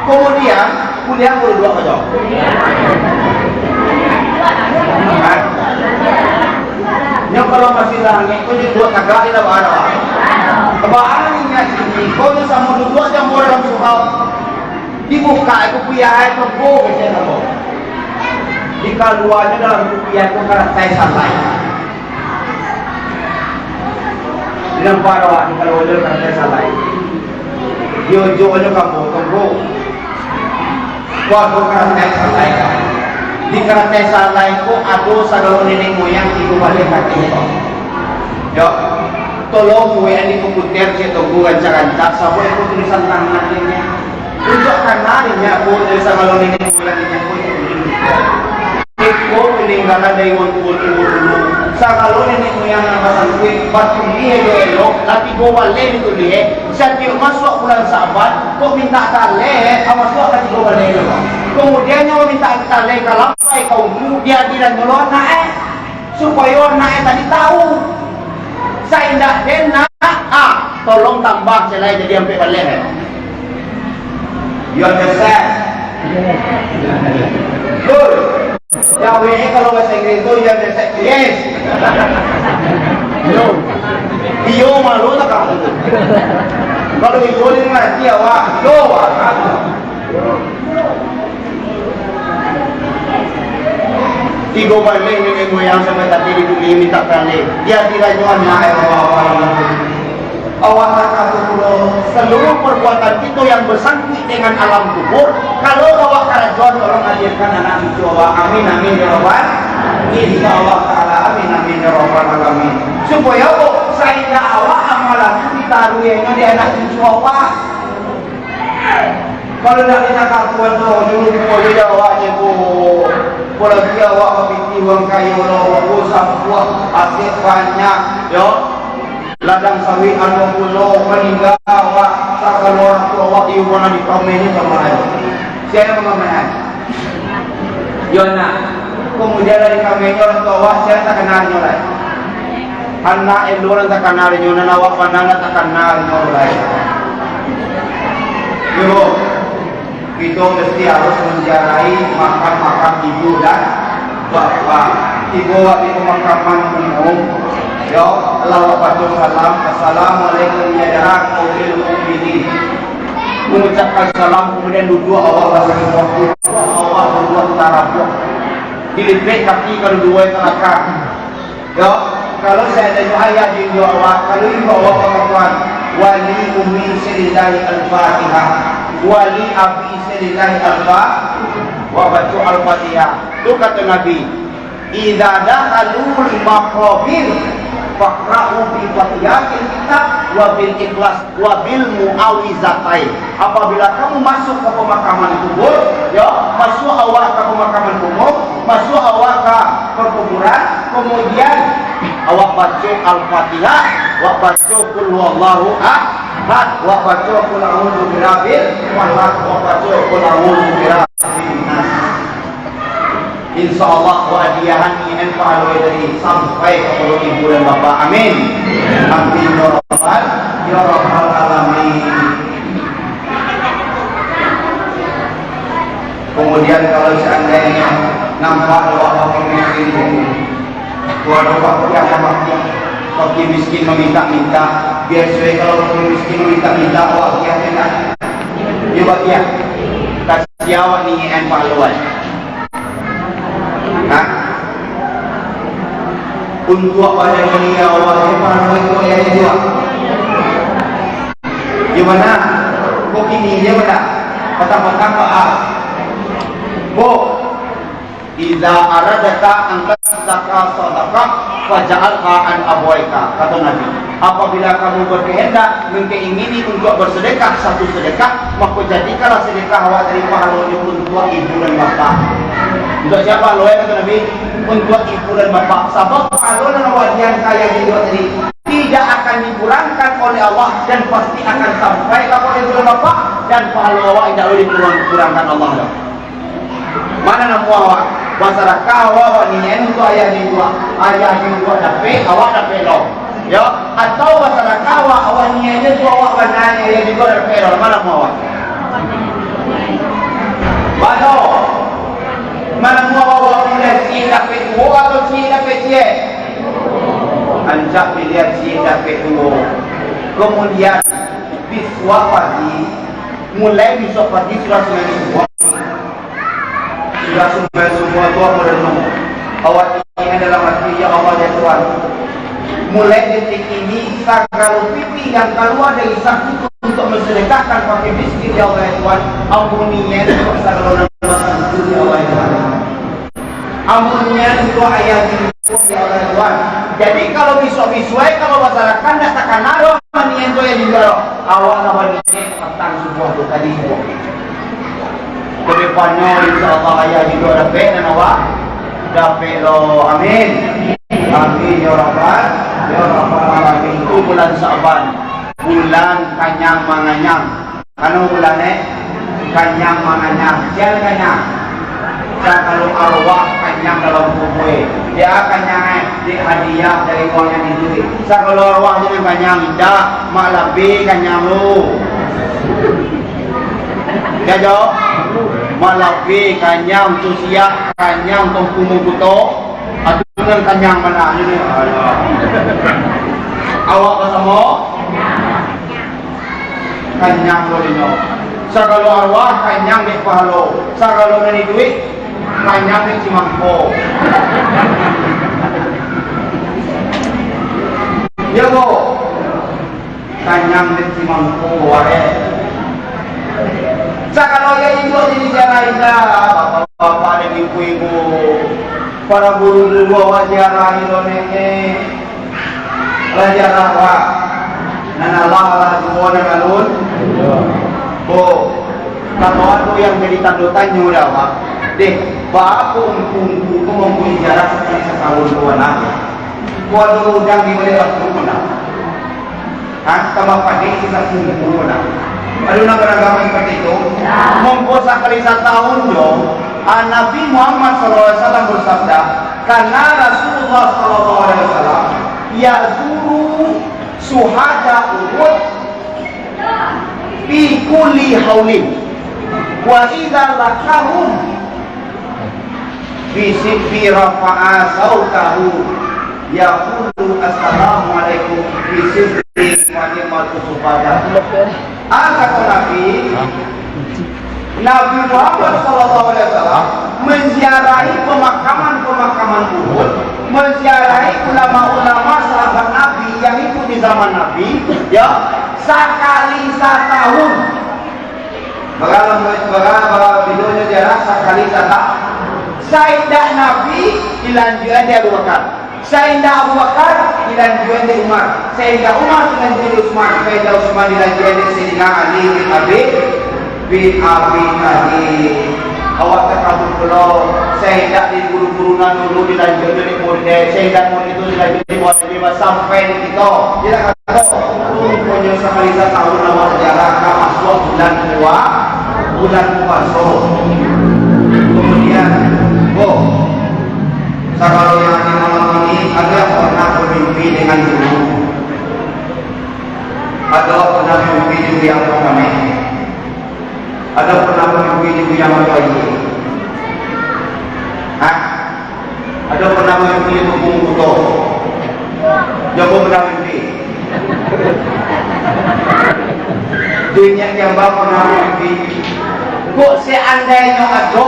Kemudian, kuliah baru duo ajo. Kan? Nyo kalau masih langik, kau jadi buat tagak di dalam arah. Kebaan ingat sini, kau nyo samo duduak jambo dalam surau. Dibuka itu kuliah itu, bu, kecil kamu. Dikaluanyo dalam kuliah itu karantai salai. Nampak awak di kalau ada karantai salai. Di ujung ada kampung tunggu. Waktu karantai salai. Di karantai salai ko ado sagalo nenek moyang di rumah dia kaki. Yo. Tolong buek di komputer cek tunggu rancak-rancak. Sabab itu tulisan tangan dia. Untuak kana inyo ko dari sagalo nenek moyang inyo ko. Iko paninggalan dari urang tuo-tuo dulu. Sagalo nenek moyang nan basangkuik, batuliah elok-elok, lah tigo baleh dituliah, eh. Satiok masuak bulan Saban, kok mintak taleh, eh, masuak ka tigo baleh elok. Kemudian nyo mintak taleh ka lampai ka ungku, diadilan dulu anak, eh. Supayo anak e tadi tahu. Saindak den nak, ah, tolong tambah salai jadi ampek baleh. You understand? Good. Jawek kalau bahasa Inggris tu, you understand? Yes. No. Iyo, malu tak kamu? Kalau iyo, dia ngerti awak. No, awak. Tigo baleh nenek moyang sampai tadi di bumi mintak taleh. Dia dirajo anak, ya Allah. Awak tak tahu pulo, seluruh perbuatan kita yang bersangkut dengan alam kubur, kalau awak karajoan, tolong hadirkan anak cucu awak. Amin, amin, ya Rabbal. Insya Allah Ta'ala, amin, amin, ya Rabbal Alamin. Supaya, oh, sehingga awak amal Langsung ditaruihnyo di anak cucu awak. Kalau ndak ditakuan tu, dulu ko di awak je ko. Apolai awak mapitih urang kayo lo, ko sampuah, aset banyak, yo. Ladang sawit ado pulo, maningga awak, sakalo urang tuo awak, iyo pernah dipameh ni pameh. Sia nan mamameh? Yo nak. Kemudian dari kami nyo urang tuo awak, sia nan takana nyo lai? Anak elok nan takana nyo, nan awak pandang nan takana nyo lai. Yo, kito mesti harus manziarahi makam-makam ibu dan bapak. Tibo awak di pemakaman umum, yo, lah awak baco salam, "Assalamualaikum ya dara qaumil mukminin." Mengucapkan salam, kemudian duduak awak basakukuah, awak duduak tarabuak. Dilipek kaki kaduo-duo ka balakang. Yo, kalau seandainya ayah jo ibu awak, kalau ibu awak bakato, "Wali ummi sirillahi al-Fatihah, wali abi sirillahi al-Fa-," awak baco Al-Fatihah. Tu kato Nabi, "Idza dakhalul maqabir, faqra'u bi Fatihatil Kitab wa bil Ikhlas wa bil Mu'awwizatain." Apabila kamu masuk ka pamakaman kubur, yo, masuk awak ka pamakaman umum, masuk awak ka perkuburan, kemudian awak baco Al-Fatihah, awak baco Qul Huwallahu Ahad, awak baco Qul A'udzu Birabbil Falaq, awak baco Qul A'udzu Birabbin Nas. Insya Allah, hadiahan ni en pahalo tadi sampai kapado ibu dan bapak. Amin. Amin ya rabbal, ya rabbal alamin. Kemudian kalau seandainya nampak awak fakir miskin, waduh, fakir apa fakir? Fakir miskin meminta-minta, biar sesuai kalau fakir miskin meminta-minta, awak kian enak. Iyo, Pak Kiai. Kasih awak ni en pahalo. Hah? Untuak badan dunia awak ni pahalo itu ayah itu, ah. Di mana? Kok ini dia mana? Patah-patah, Pak, ah. Bo, "Idza aradta an tasaddaqa sadaqah, faj'alha an abwaika," kato Nabi. Apabila kamu berkehendak, mengkeingini untuk bersedekah satu sedekah, mako jadikanlah sedekah awak tadi pahalonyo untuak ibu dan bapak. Untuak siapa? Lo, kato Nabi, untuak ibu dan bapak. Sabab pahalo nan awak diangka ayah jo ibu tadi tidak akan dikurangkan oleh Allah dan pasti akan sampai kapado ibu dan bapak, dan pahalo awak indak lo dikurang-kurangkan Allah doh. Mano namuah awak? Basadakah awak, awak niaik untuak ayah jo induak. Ayah jo induak dapek, awak dapek lo. Yo, atau basadakah awak, awak niaik untuak awak bana, ayah jo induak dapek lo. Mano namuah awak? Balo. Mano namuah awak, awak piliah ciek dapek duo atau ciek dapek ciek? Rancak piliah ciek dapek duo. Kemudian, bisuak pagi, mulai bisuak pagi sudah sumbayang subuah. Sudah sumbayang subuah tu, ambo renung. Awak niaik dalam hati, "Ya Allah, ya Tuhan, mulai detik ini, sagalo pitih yang kalua dari saku untuk mensedekahkan fakir miskin, ya Allah, ya Tuhan, ambo niaik untuak sagalo nan basaku, ya Allah, ya Tuhan. Ambo niaik untuak ayah jo induak, ya Allah, ya Tuhan." Jadi, kalau bisuak-bisuak, kalau basadakah, ndak takana doh niaik untuak ayah jo induak doh. Awak lah baniaik patang subuah tu tadi subuah. Kadepannyo, insya Allah, ayah jo induak dapek nan awak dapek lo. Amin. Amin, ya Rabbal, ya Rabbal Alamin. Itu bulan Sa'ban, bulan kanyang manganyang. Anu bulan, eh, kanyang manganyang. Sia kanyang? Sagalo arwah kanyang dalam kubur. Dia kanyang, eh, dek hadiah dari uang nan itu. Sagalo arwah je nan kanyang, indak, Mak Labe kanyang lo. Ya, jo? Mak Labe kanyang, tu siak kanyang, Tuanku Mangkuto. Atu nan kanyang mano ni? Alah. Awak basamo? Kanyang lo inyo. Sagalo arwah kanyang dek pahalo. Sagalo nan iduik kanyang dek cimangko. Yo, bo? Kanyang dek cimangko, wae. Sagalo yo iduik jadi ziarah indak, bapak-bapak dan ibu-ibu, para guru-guru awak ziarah ilo nenek, lah ziarah awak. Nan alah-alah juo nan alun. Bo, kalau ado yang jadi tando tanyo dah, Pak. Deh, baa ungku-ungku tu mambuek ziarah sakali satahun tu, nah? Ko ado udang di baliak batu tu, nah? Ha, tambah padek tu, nah, ungku tu, nah? Ado nan baragama seperti itu? Mangko sakali satahun jo, ah, Nabi Muhammad sallallahu alaihi wasallam bersabda, karena Rasulullah sallallahu alaihi wasallam yazuru syuhada Uhud fi kulli haulin, wa idza laqahum bi sibbi rafa'a sautahu yaqulu, "Assalamu alaikum bi sibbi wa ni'matu syuhada." Ah, kato Nabi, Nabi Muhammad sallallahu alaihi wasallam menziarahi pemakaman-pemakaman Uhud, menziarahi ulama-ulama sahabat Nabi yang hidup di zaman Nabi, ya, sakali satahun. Bara, bara, bara, bara, bidonyo ziarah sakali satahun. Saindak Nabi dilanjuikan dek Abu Bakar. Saindak Abu Bakar dilanjuikan dek Umar. Saindak Umar dilanjuikan dek Utsman. Saindak Utsman dilanjuikan dek Sayyidina Ali bin Abi, bin Abi Thalib. Awak takabur pulo. Saindak di guru-guru nan dulu dilanjuikan dek murid. Saindak murid tu dilanjuikan dek murid sampai di kito. Jadi, Pokoknyo sakali satahun awak ziarah ka masuak bulan pua-, bulan puaso. Kemudian, oh, sagalo yang di malam ini, ado yang pernah bamimpi dengan guru? Ado pernah mimpi jo yang pamane? Ado pernah mimpi jo yang bayi? Hah? Ado pernah mimpi jo tukang kuto? Jan pernah mimpi. Dunia yang pernah mimpi. Kok seandainyo ado,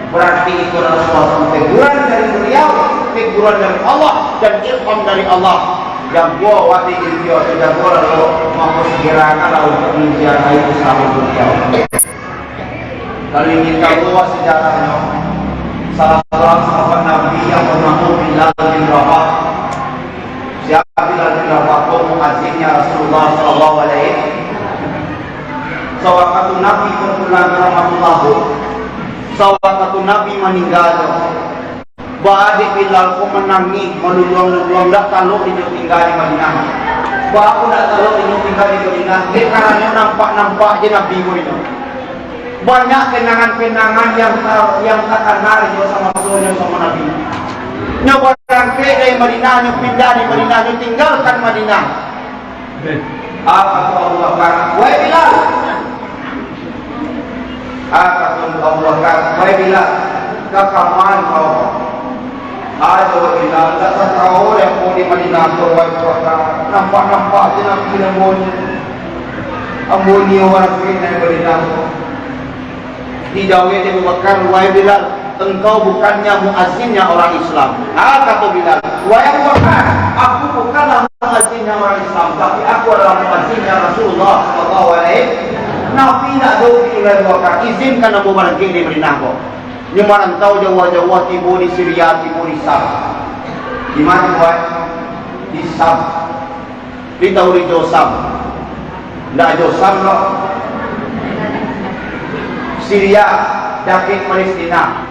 berarti itu adalah suatu teguran dari beliau, teguran dari Allah, dan ilham dari Allah. Jago awak di dunia tu, jago lalu, mako segerakanlah untuk menziarahi bersama beliau. Lalu ingin tahu sejarahnya, salah seorang sahabat Nabi yang bernama Bilal bin Rabah. Siapa Bilal bin Rabah? Ko muazinnya Rasulullah sallallahu alaihi. Sawaktu Nabi berpulang ke Rahmatullah, sawaktu Nabi maninggal, baa dek Bilal ko manangih, maluluang-luluang, dak talok inyo tingga di Madinah. Baa ko dak talok inyo tingga di Madinah? Dek karano nampak-nampak je Nabi ko inyo. Banyak kenangan-kenangan yang ta-, yang takana inyo samo-samo inyo samo Nabi. Nyo barangkek dari Madinah, nyo pindah di Madinah, nyo tinggalkan Madinah. Ah, kato Abu Bakar, "Wahai Bilal." Ah, kato Abu Bakar, "Wahai Bilal, ka kama kau?" Ah, jawab Bilal, "Dak tau dek ambo di Madinah tu, wahai Abu Bakar. Nampak-nampak je Nabi ambo ni. Ambo ni urang kafir di Madinah tu." Dijawab Abu Bakar, "Wahai Bilal, engkau bukannya muazinnya orang Islam." Ah, kato Bilal, "Wahai Abu Bakar, aku bukanlah muazinnya orang Islam, tapi aku adalah muazinnya Rasulullah sallallahu alaihi." Nabi nak do di Abu Bakar, "Izinkan ambo barangkek di Madinah ko." Nyo marantau jauah-jauah, tibo di Syria, tibo di Syam. Di ma, buek? Di Syam. Di tahu di Josam. Ndak Josam doh. Syria, dakek Palestina.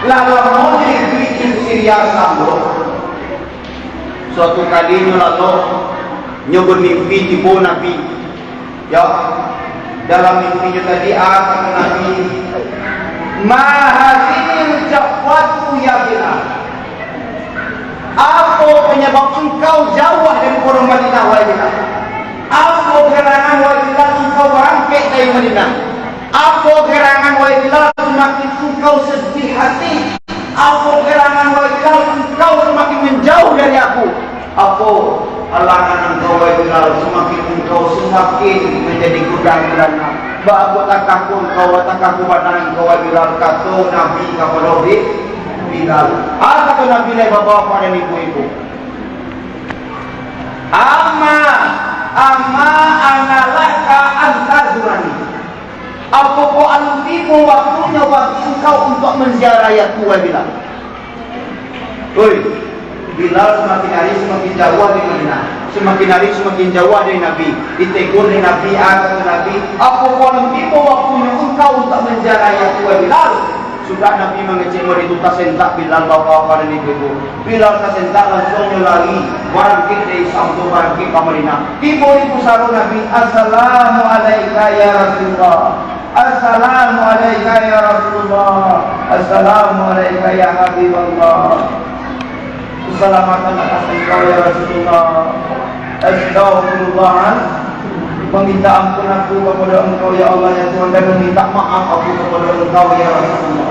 Lah lamo di, di Syria Syam doh. Suatu kali nyo lalu, nyo bamimpi tibo Nabi. Yo, dalam mimpi nyo tadi, ah, kato Nabi, "Ma hadzihil jafwatu ya Bilal?" Apo panyabab engkau jauah dari kota Madinah, wahai Bilal? Apo gerangan, wahai Bilal, engkau barangkek dari Madinah? Apo gerangan, wahai Bilal, samakin engkau sedih hati? Apo gerangan, wahai Bilal, engkau samakin manjauah dari aku? Apo halangan engkau, wahai Bilal, samakin engkau samakin manjadi gudang baranak? Baa kok takaku engkau, takaku bana engkau, wahai Bilal, kato Nabi kapado Bi-, Bilal. Ah, kato Nabi, lai babapak dan ibu-ibu. Amma, amma ana laka an tazurani. Apo kok alun tibo waktunyo bagi engkau untuak manziarahi aku, wahai Bilal? Oi, Bilal samakin hari samakin jauah dari Madinah, samakin hari samakin jauah dari Nabi. Ditegur dek Nabi, ah, kato Nabi, "Apo paling tibo waktunyo engkau untuak manziarahi aku, wahai Bilal?" Sudah Nabi mangecek mode tu, tasentak Bilal, bapak-bapak dan ibu-ibu. Bilal tasentak, langsuang nyo lari, barangkek dari Syam tu, barangkek ka Madinah. Tibo di pusaro Nabi, "Assalamu alaika ya Rasulullah. Assalamu alaika ya Rasulullah. Assalamu alaika ya Habiballah." Keselamatan atas engkau, ya Rasulullah. Astagfirullah. Meminta ampun aku kepada engkau, ya Allah, ya Tuhan, dan meminta maaf aku kepada engkau, ya Rasulullah.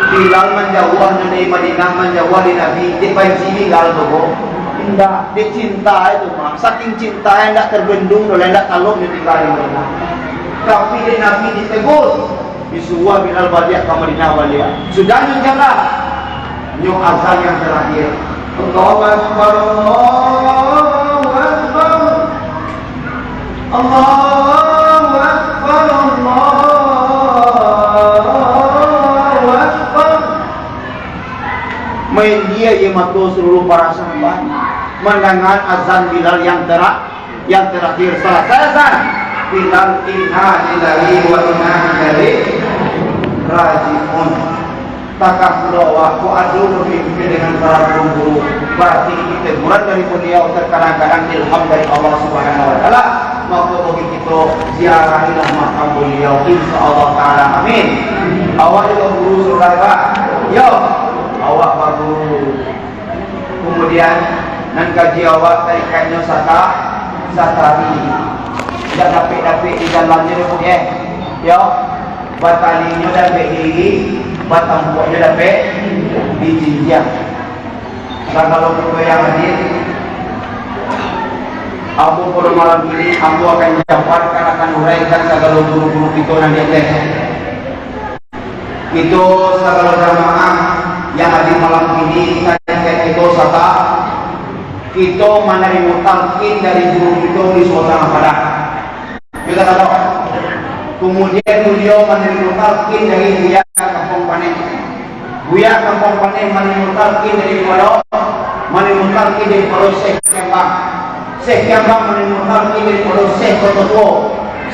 Bilal manjauah dari Madinah, manjauah dari Nabi, dek banci Bilal tu, ko. Indak, dek cinta itu, mah. Saking cinta, indak terbendung, doh, indak talok ditinggal di Madinah. Tapi dek Nabi ditegur. Disuruah Bilal baliak ka Madinah baliak. Sudah nyo jalan, nyo azan yang terakhir. Allahu Akbar, Allahu Akbar. Allahu Akbar, Allahu Akbar. Main dia ye mato seluruh para sahabat, mandanga azan Bilal yang tera-, yang terakhir. Salasai azan, Bilal, "Inna lillahi wa inna ilaihi raji'un." Takah pulo awak ko ado bamimpi dengan para guru-guru, barati ini teguran dari Baliau, terkadang-kadang ilham dari Allah Subhanahu wa Taala. Mako, bagi kito, ziarahilah makam Baliau, insya Allah Taala. Amin. Awak juo baguru, saudara. Yo, awak baguru. Kemudian, nan kaji awak tarikatnyo sata-, satari. Indak dapek-dapek di jalannyo doh, Bu, eh. Yo, batalinyo dapek di, batampuaknyo dapek di jinjiang. Sagalo kito yang hadir, ambo pado malam kini, ambo akan jabarkan, akan uraikan sagalo guru-guru kito nan di ateh. Kito sagalo jamaah yang hadir malam kini, tarikatnyo sata-, kito manarimo talkin dari guru kito di Sumatera Padang. Kito tahu. Kemudian baliau manarimo talkin dari Buya Kampuang Paneh. Buya Kampuang Paneh manarimo talkin dari pado, manarimo talkin dari pado Syekh Kambang. Syekh Kambang manarimo talkin dari pado Syekh Koto Tuo.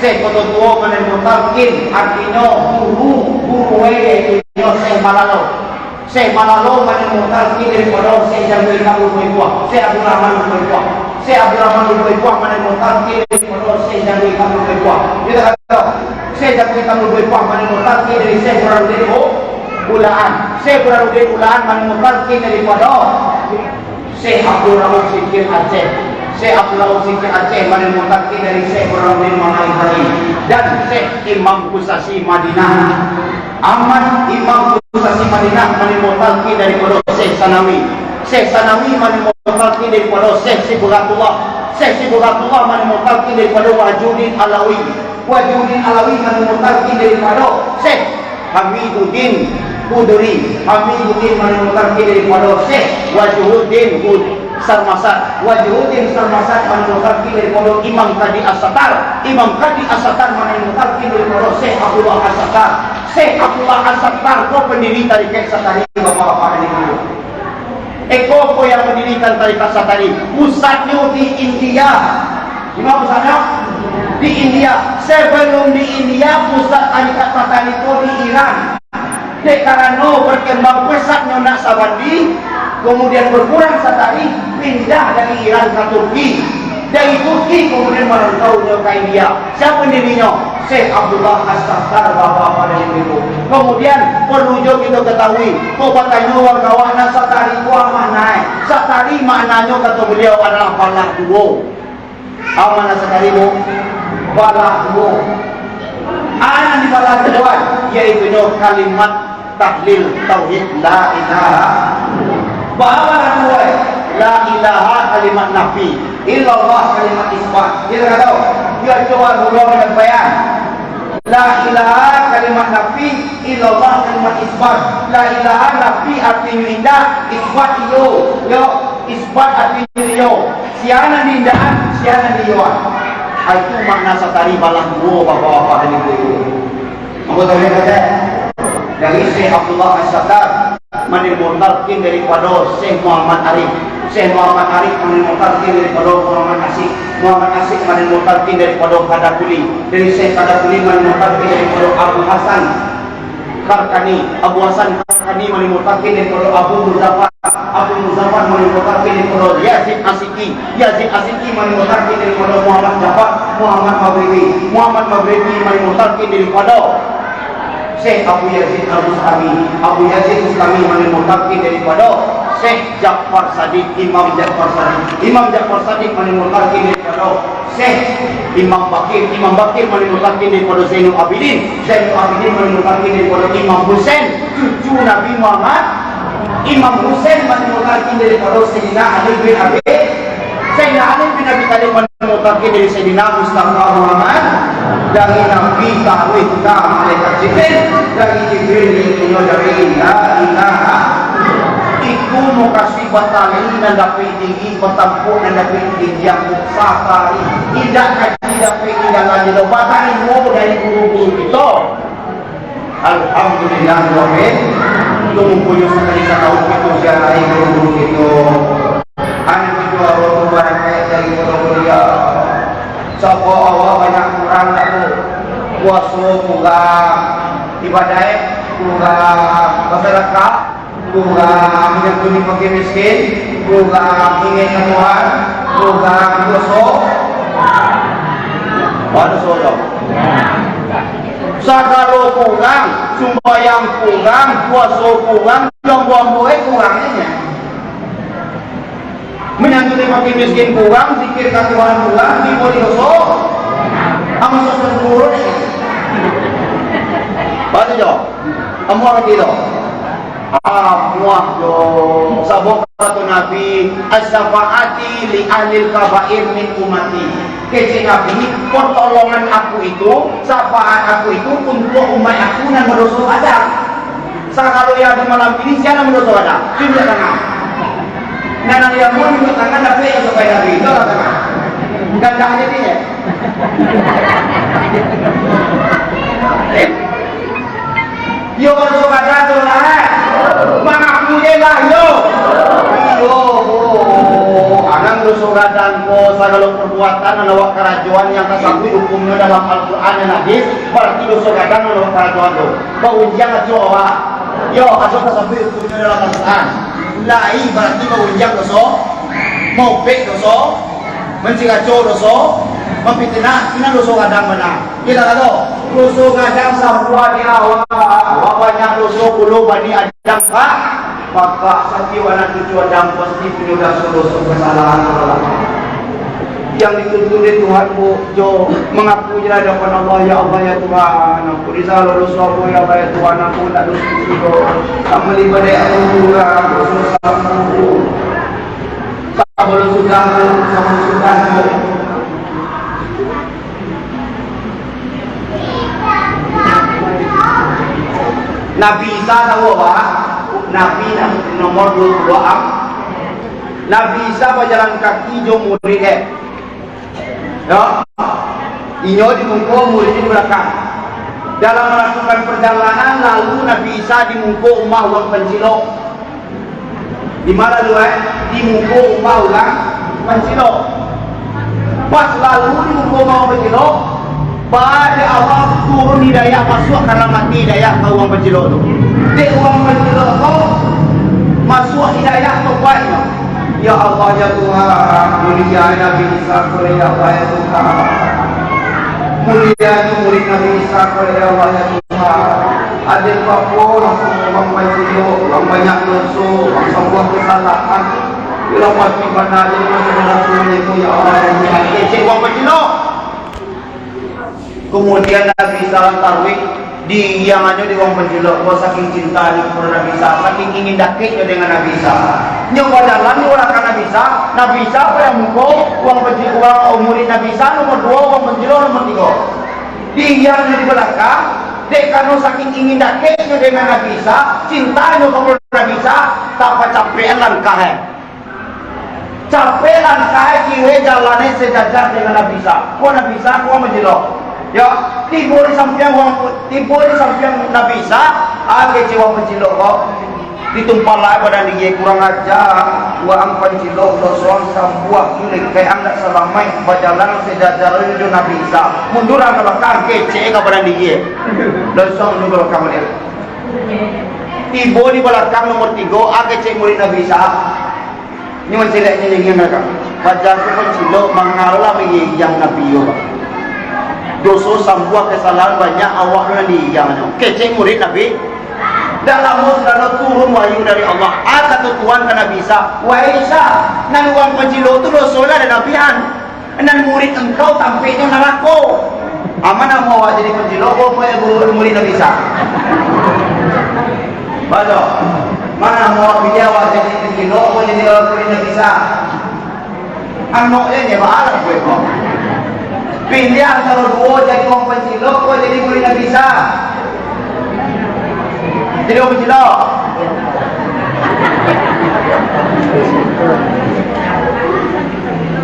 Syekh Koto Tuo manarimo talkin, artinyo guru, guru, yaitu Syekh Malalo. Syekh Malalo manarimo talkin dari pado Syekh Janggo Itam Lubuak Ipuah, Syekh Abdul Rahman Lubuak Ipuah. Syekh Abdul Rahman Lubuak Ipuah manarimo talkin dari pado Syekh Janggo Itam Lubuak Ipuah. Kito tahu, Syekh Janggo Itam Lubuak Ipuah manarimo talkin dari Syekh Burhanuddin U-, Ulaan. Syekh Burhanuddin Ulaan manarimo talkin dari pado Syekh Abdul Rauf Sikil Aceh. Syekh Abdul Rauf Sikil Aceh manarimo talkin dari Syekh Burhanuddin Muhammad Ibrahim dan Syekh Imam Kusasi Madinah. Ahmad Imam Kusasi Madinah manarimo talkin dari pado Syekh Sanawi. Syekh Sanawi manarimo talkin dari pado Syekh Sibghatullah. Syekh Sibghatullah manarimo talkin dari pado Wajuddin Alawi. Wajuddin Alawi manarimo talkin dari pado Syekh Hamiduddin Kuduri. Hamiduddin manarimo talkin dari pado Syekh Wajuhuddin Hud-, Sarmasat. Wajuhuddin Sarmasat manarimo talkin dari pado Imam Qadi As-Sattar. Imam Qadi As-Sattar manarimo talkin dari pado Syekh Abdullah As-Sattar. Syekh Abdullah As-Sattar ko pendiri tarikat Satari, bapak-bapak dan ibu. Iko ko yang mendirikan tarikat Satari. Pusatnyo di India. Di ma pusatnyo? Di India. Sebelum di India, pusat tarikat Satari ko di Iran. Dek karano berkembang pesatnyo Naqsabandi, kemudian berkurang Satari, pindah dari Iran ka Turki. Dari Turki kemudian merantau nyo ka India. Sia pendirinyo? Syekh Abdullah As-Sattar, bapak-bapak dan ibu-ibu. Kemudian, perlu juo kito ketahui, kok batanyo urang awak nan Satari tu a makna e? Satari maknanyo, kato beliau, adalah balah duo. A makna Satari, Bu? Balah duo. A nan dibalah duoan, yaitunyo kalimat tahlil tauhid la ilaha. Baa balah duo e? La ilaha kalimat nafi, illallah kalimat isbat. Kito ka tahu? Yo, cubo dulu menyampaikan. La ilaha kalimat nafi, illallah kalimat isbat. La ilaha nafi artinyo indak, isbat iyo. Yo, isbat artinyo iyo. Sia nan diindakan, sia nan diiyoan. Ah, itu makna Satari balah duo, bapak-bapak dan ibu-ibu. Ambo tahu yo, kata? Dari Syekh Abdullah As-Sattar manarimo talqin daripado Syekh Muhammad Arif. Syekh Muhammad Arif manarimo talqin daripado Muhammad Asyik. Muhammad Asyik manarimo talqin daripado Kadakuli. Dari Syekh Kadakuli manarimo talqin daripado Abu Hasan Karkani. Abu Hasan Karkani manarimo talqin daripado Abu Muzaffar. Abu Muzaffar manarimo talqin daripado Yazid Asiki. Yazid Asiki manarimo talqin daripado Muhammad Jafar, Muhammad Maghribi. Muhammad Maghribi manarimo talqin daripado Syekh Abu Yazid Al-Bustami. Abu Yazid Bustami manarimo talqin daripado Syekh Jafar Sadiq, Imam Jafar Sadiq. Imam Jafar Sadiq manarimo talqin daripado Syekh Imam Bakir. Imam Bakir manarimo talqin daripado Zainul Abidin. Zainul Abidin manarimo talqin daripado Imam Husain, cucu Nabi Muhammad. Imam Husain manarimo talqin daripado Sayyidina Ali bin Abi. Sayyidina Ali bin Abi Thalib manarimo talqin dari Sayyidina Mustafa Muhammad, dari Nabi taruih ka malaikat Jibril, dari Jibril inyo dari La Ilaha. Itu mukasuik batali nan dapek diri, batampuak nan dapek diri, yang satari. Indak kaji dapek di dalam jado batali dari guru-guru kito. Alhamdulillah, amin. Itu mungkinyo sakali satahun kito ziarahi guru-guru kito. Anu kito awak tu barakaik dari kito kuliah. Sapa awak banyak kurang dak tu? Puaso kurang, ibadah kurang, basadakah kurang, nyantuni fakir miskin kurang, ingek ka Tuhan kurang, doso. Wah, doso tu. Sagalo kurang, sumbayang kurang, puaso kurang, jo ambo-ambo e kurang nyo. Manyantuni fakir miskin kurang, zikir ka Tuhan kurang, tibo di doso. Amun doso turun ni. Baca jo. Amuah kecek tu. Amuah jo. Sabab kato Nabi, "Asyafaati li ahlil kabair min ummati." Kecek Nabi, "Pertolongan aku itu, syafaat aku itu untuak umaik aku nan badoso gadang." Sagalo yang di malam ini, sia nan badoso gadang? Tunjuak tangan. Nan, nan yang mau tunjuak tangan, tapi yang sampai Nabi, tunjuak tangan. Gagah jadi, ya. Yo, badoso gadang tu lah, eh. Mangaku je lah, yo. Yo, oh, anang doso gadang ko, sagalo perbuatan nan awak karajoan yang tasabuik hukumnyo dalam Al-Quran dan Hadis, barati doso gadang nan awak karajoan tu. Baunjiang acok awak. Yo, ado tasabuik hukumnyo dalam Al-Quran. Lai barati baunjiang doso, maupek doso, manciraco doso, mampitnah, iko doso gadang bana. Kito kato, doso gadang samua di awak. Awak banyak doso, pulo Bani Adam ka, maka satiok anak cucu Adam pasti punyo doso-doso, kasalahan. Yang dituntun dek Tuhan, Bu, jo mangaku je lah di hadapan Allah, "Ya Allah, ya Tuhan, ampuni sagalo doso ambo, ya Allah, ya Tuhan, ambo indak doso juo. Amal ibadah ambo kurang, doso ambo." Sabalun sudah, sabalun sudah, Bu. Nabi Isa tahu apa? Nabi nomor dua puluh dua am. Nabi Isa bajalan kaki jo murid, eh. Yo. Inyo di muko, murid di balakang. Dalam malakukan parjalanan, lalu Nabi Isa di muko umah urang pancilok. Di ma lalu, eh? Di muko umah urang pancilok. Pas lalu di muko umah urang pancilok, baa dek Allah turun hidayah, masuak karamat hidayah ka urang pancilok tu. Dek urang pancilok tu, masuak hidayah tu kuaik. Ya Allah, ya Tuhan, mulia Nabi Isa ko, ya Allah, ya Tuhan. Mulia murid Nabi Isa ko, ya Allah, ya Tuhan. Aden bapo lah urang pancilok, urang banyak doso, urang sabuah kasalahan. Iyolah pati bana aden masalah rasulnyo ko, ya Allah, ya Tuhan. Kecek urang pancilok. Kemudian Nabi Isa taruih diiangannyo di urang pancilok, ko saking cintanyo kapado Nabi Isa, saking ingin dakeknyo dengan Nabi Isa. Nyo bajalan di balakang Nabi Isa, Nabi Isa paling muko, urang panci-, urang murid Nabi Isa nomor duo, urang pancilok nomor tigo. Diiangannyo di balakang, dek karano saking ingin dakeknyo dengan Nabi Isa, cintanyo kapado Nabi Isa, tapacapekan langkah, eh. Capek langkah, kiro jalannyo sajajar dengan Nabi Isa. Ko Nabi Isa, ko urang pancilok. Yo, tibo di sampiang wang, tibo di sampiang Nabi Isa, ah, kecek wang pancilok ko. Ditumpalak badan diri, kurang aja, waang pancilok, doso ang sambuah, sulek ang dak salamaik, bajalan sajajar jo Nabi Isa. Mundur ang ka balakang, kecek ka badan diri. Doso mundur ka balakang baliak. Tibo di balakang nomor tigo, ah, kecek murid Nabi Isa. Nyo mancilek nyo nyanyian ka. Paja tu pancilok mangalah mangiang Nabi yo, Pak. Doso sambuah, kesalahan banyak, awak tu nan diiangnyo. Kecek murid Nabi. Dak lamo sudah turun wahyu dari Allah. Ah, kato Tuhan ka Nabi Isa, "Wahai Isa, nan urang pancilok tu doso lah dari Nabi an." Nan murid engkau tampeknyo narako. Aman namo awak jadi pancilok, ko murid, murid Nabi Isa? Baco. Mana namo awak pilih awak jadi pancilok, ko jadi murid Nabi Isa? Anoknyo nyo baarah ko. Pilih antaro duo, jadi urang pancilok, ko jadi murid Nabi Isa? Jadi urang pancilok.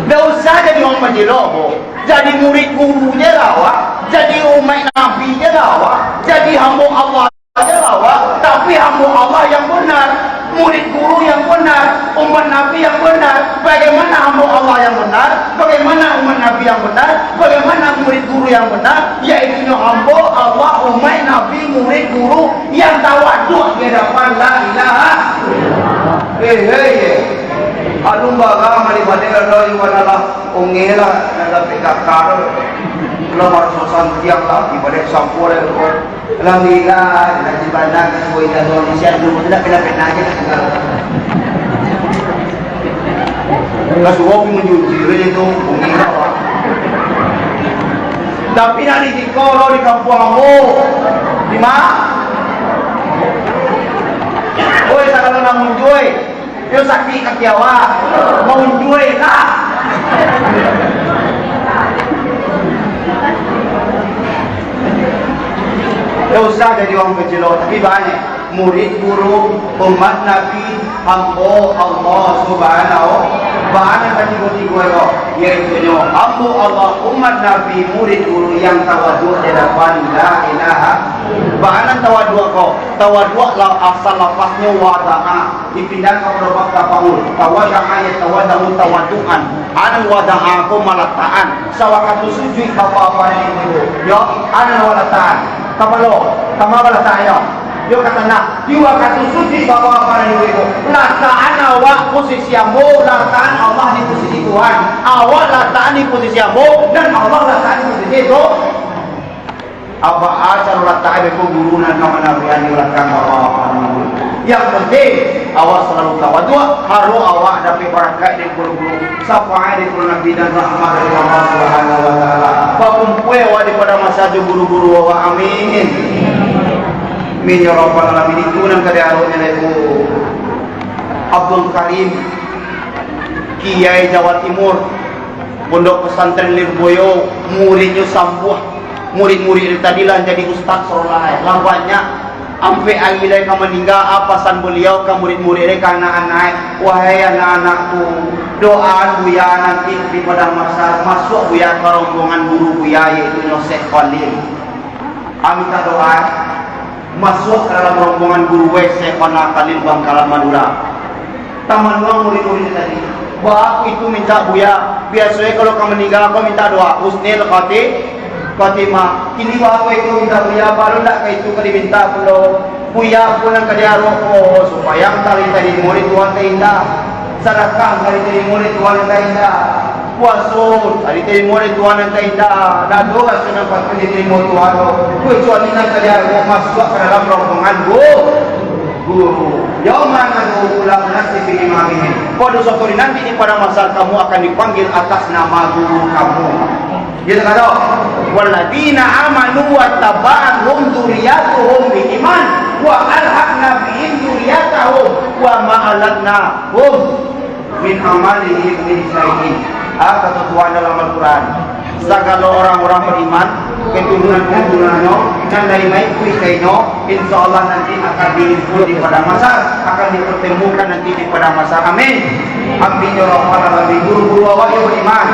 Dak usah jadi urang pancilok, bo. Jadi murid guru je lah awak. Jadi umaik Nabi je lah awak. Jadi hambo Allah je lah awak. Tapi hambo Allah yang benar, murid guru yang benar, umat Nabi yang benar. Bagaimana hambo Allah yang benar? Bagaimana umat Nabi yang benar? Bagaimana murid guru yang benar? Yaitunyo hambo Allah, umaik Nabi, murid guru yang tawaduk di hadapan la ilaha. Eh, hei, eh. Alun barang mari balik, Allah, iwan Allah. Ongeh lah, nak dapek kakak tu. Kalau baru susah tiang lah, ibadah sampo lah tu. Alhamdulillah, nak di bandar, nak buat ikan tu, di siang dulu, tu nak pernah-pernah je nak tinggal. Lah suruh pergi mencuci je tu, ongeh lah. Tapi nak di siko lo di kampuang ambo. Di ma? Oi, sagalo nan muncuik. Yo sakik kaki awak, maunjuai lah. Dak usah jadi urang kacilok, tapi banyak murid guru, umat Nabi, hambo Allah Subhanahu. Bana katigo-tigo ko, yaitunyo hambo Allah, umat Nabi, murid guru yang tawaduk di hadapan la ilaha. Bana tawaduk ko, tawaduk lah asal lapasnyo wada'a. Dipindah ka bab tafaul. Tawada'a yatawada'u tawadu'an. Anan wada'a ko malatakan. Sawakatu sujuik bapak-bapak ibu-ibu. Yo, anan walatakan. Kapalo, kama balatakan yo. Yo ka tanah. Di wakatu sujuik bapak-bapak ibu-ibu. Latakan awak posisi ambo, latakan Allah di posisi Tuhan. Awak latakan di posisi ambo, dan Allah latakan di posisi itu. Apak caro latak beko guru nan ka manarian di balakang bapak-bapak. Yang penting, awak salalu tawaduk, harok awak dapek barakaik dari guru-guru, syafaat dari guru Nabi dan rahmat dari Allah Subhanahu wa Taala. Bakumpua awak di Padang Mahsyar jo guru-guru awak. Amin. Amin ya rabbal alamin. Itu nan ka diharoknyo dari Abdul Karim, Kiai Jawa Timur, Pondok Pesantren Lirboyo, muridnyo sambuah. Murid-murid tadi lah jadi ustaz sorolah, lah banyak. Ampek ari lai ka maningga, a pasan baliau ka murid-murid, ka anak-anak, wahai anak-anakku, doaan Buya nanti di Padang Mahsyar, masuak Buya ka rombongan guru Buya, yaitu nyo Syekh Khalil. Mintak doa, masuak ka dalam rombongan guru Syekh Khalil Bangkalan Madura. Tamanuang murid-murid tadi. Baa itu mintak Buya? Biasonyo kalau ka maningga ko mintak doa husnul khati-, khatimah. Kini baa itu mintak Buya? Baru ndak ka itu ka dimintak pulo. Buya pun nan ka diharok ko, sumbayang ka ditarimo dek Tuhan ka indak. Sadakah ka ditarimo dek Tuhan ka indak. Puaso ka ditarimo dek Tuhan ka indak. Ndak ado raso nan patuik ditarimo Tuhan tu. Kecuali nan ka diharok masuak ka dalam rombongan gu-, guru. Yauma nad'u kulla unasin bi imamihim. Pado suatu hari nanti di Padang Mahsyar kamu akan dipanggil atas nama guru kamu. Gitu kan? Walladzina amanu wattaba'athum dzurriyyatuhum bi iman wa alhaqna bihim dzurriyyatahum wa ma alatnahum min amalihim min syai'in. Ah, kato Tuhan dalam Al-Quran, sagalo urang-urang bariman, keturunan-keturunannyo, nan lai maikuik kainyo, insya Allah nanti akan diimpun di Padang Mahsyar, akan dipertemukan nanti di Padang Mahsyar. Amin. Amin ya rabbal alamin. Guru-guru awak yang bariman.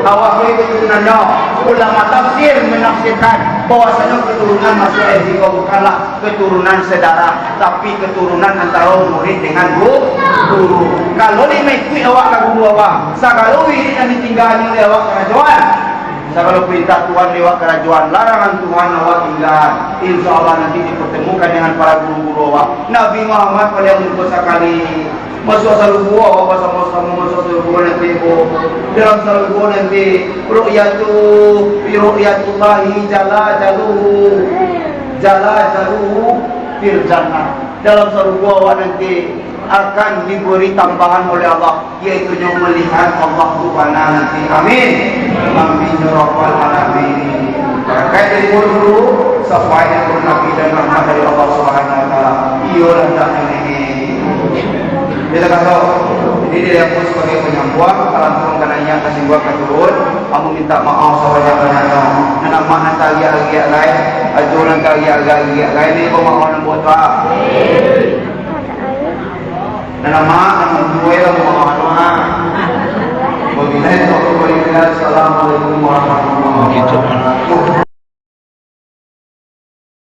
Awak ko keturunannyo, ulama tafsir menafsirkan bahwasanyo keturunan Masih Aji ko bukanlah keturunan sedarah, tapi keturunan antaro murid dengan gu-, guru. Kalau lai maikuik awak ka guru awak, sagalo wirid nan ditinggaannyo dek awak karajoan. Sagalo perintah Tuhan lewat karajoan, larangan Tuhan awak tingga. Insya Allah nanti dipertemukan dengan para guru-guru awak. Nabi Muhammad paliang muko sakali. Masuak sarugo awak basamo-samo masuak sarugo nanti ko. Dalam sarugo nanti ru'yatu, ru'yatullahi jalla jaluhu. Jalla jaluhu fil jannah. Dalam sarugo awak nanti akan diberi tambahan oleh Allah, yaitunyo melihat Allah tu bana nanti. Amin. Amin ya rabbal alamin. Barakaik dari guru-guru, sapaik dari Nabi dan rahmat dari Allah Subhanahu wa Taala. Iyo lah hendaknyo ini. Kita kata, ini dari aku sebagai penyambung, kalau pun kena ingat kasih buat turun, aku minta maaf sebanyak-banyaknya. Nan amak nan tariak-riak lai, ajo nan tariak-riak lai, ni kau maaf nan buat tu ah. Nan amak, nan mantua, nan mamanuah. Wabillahi taufiq wal hidayah. Assalamualaikum warahmatullahi wabarakatuh.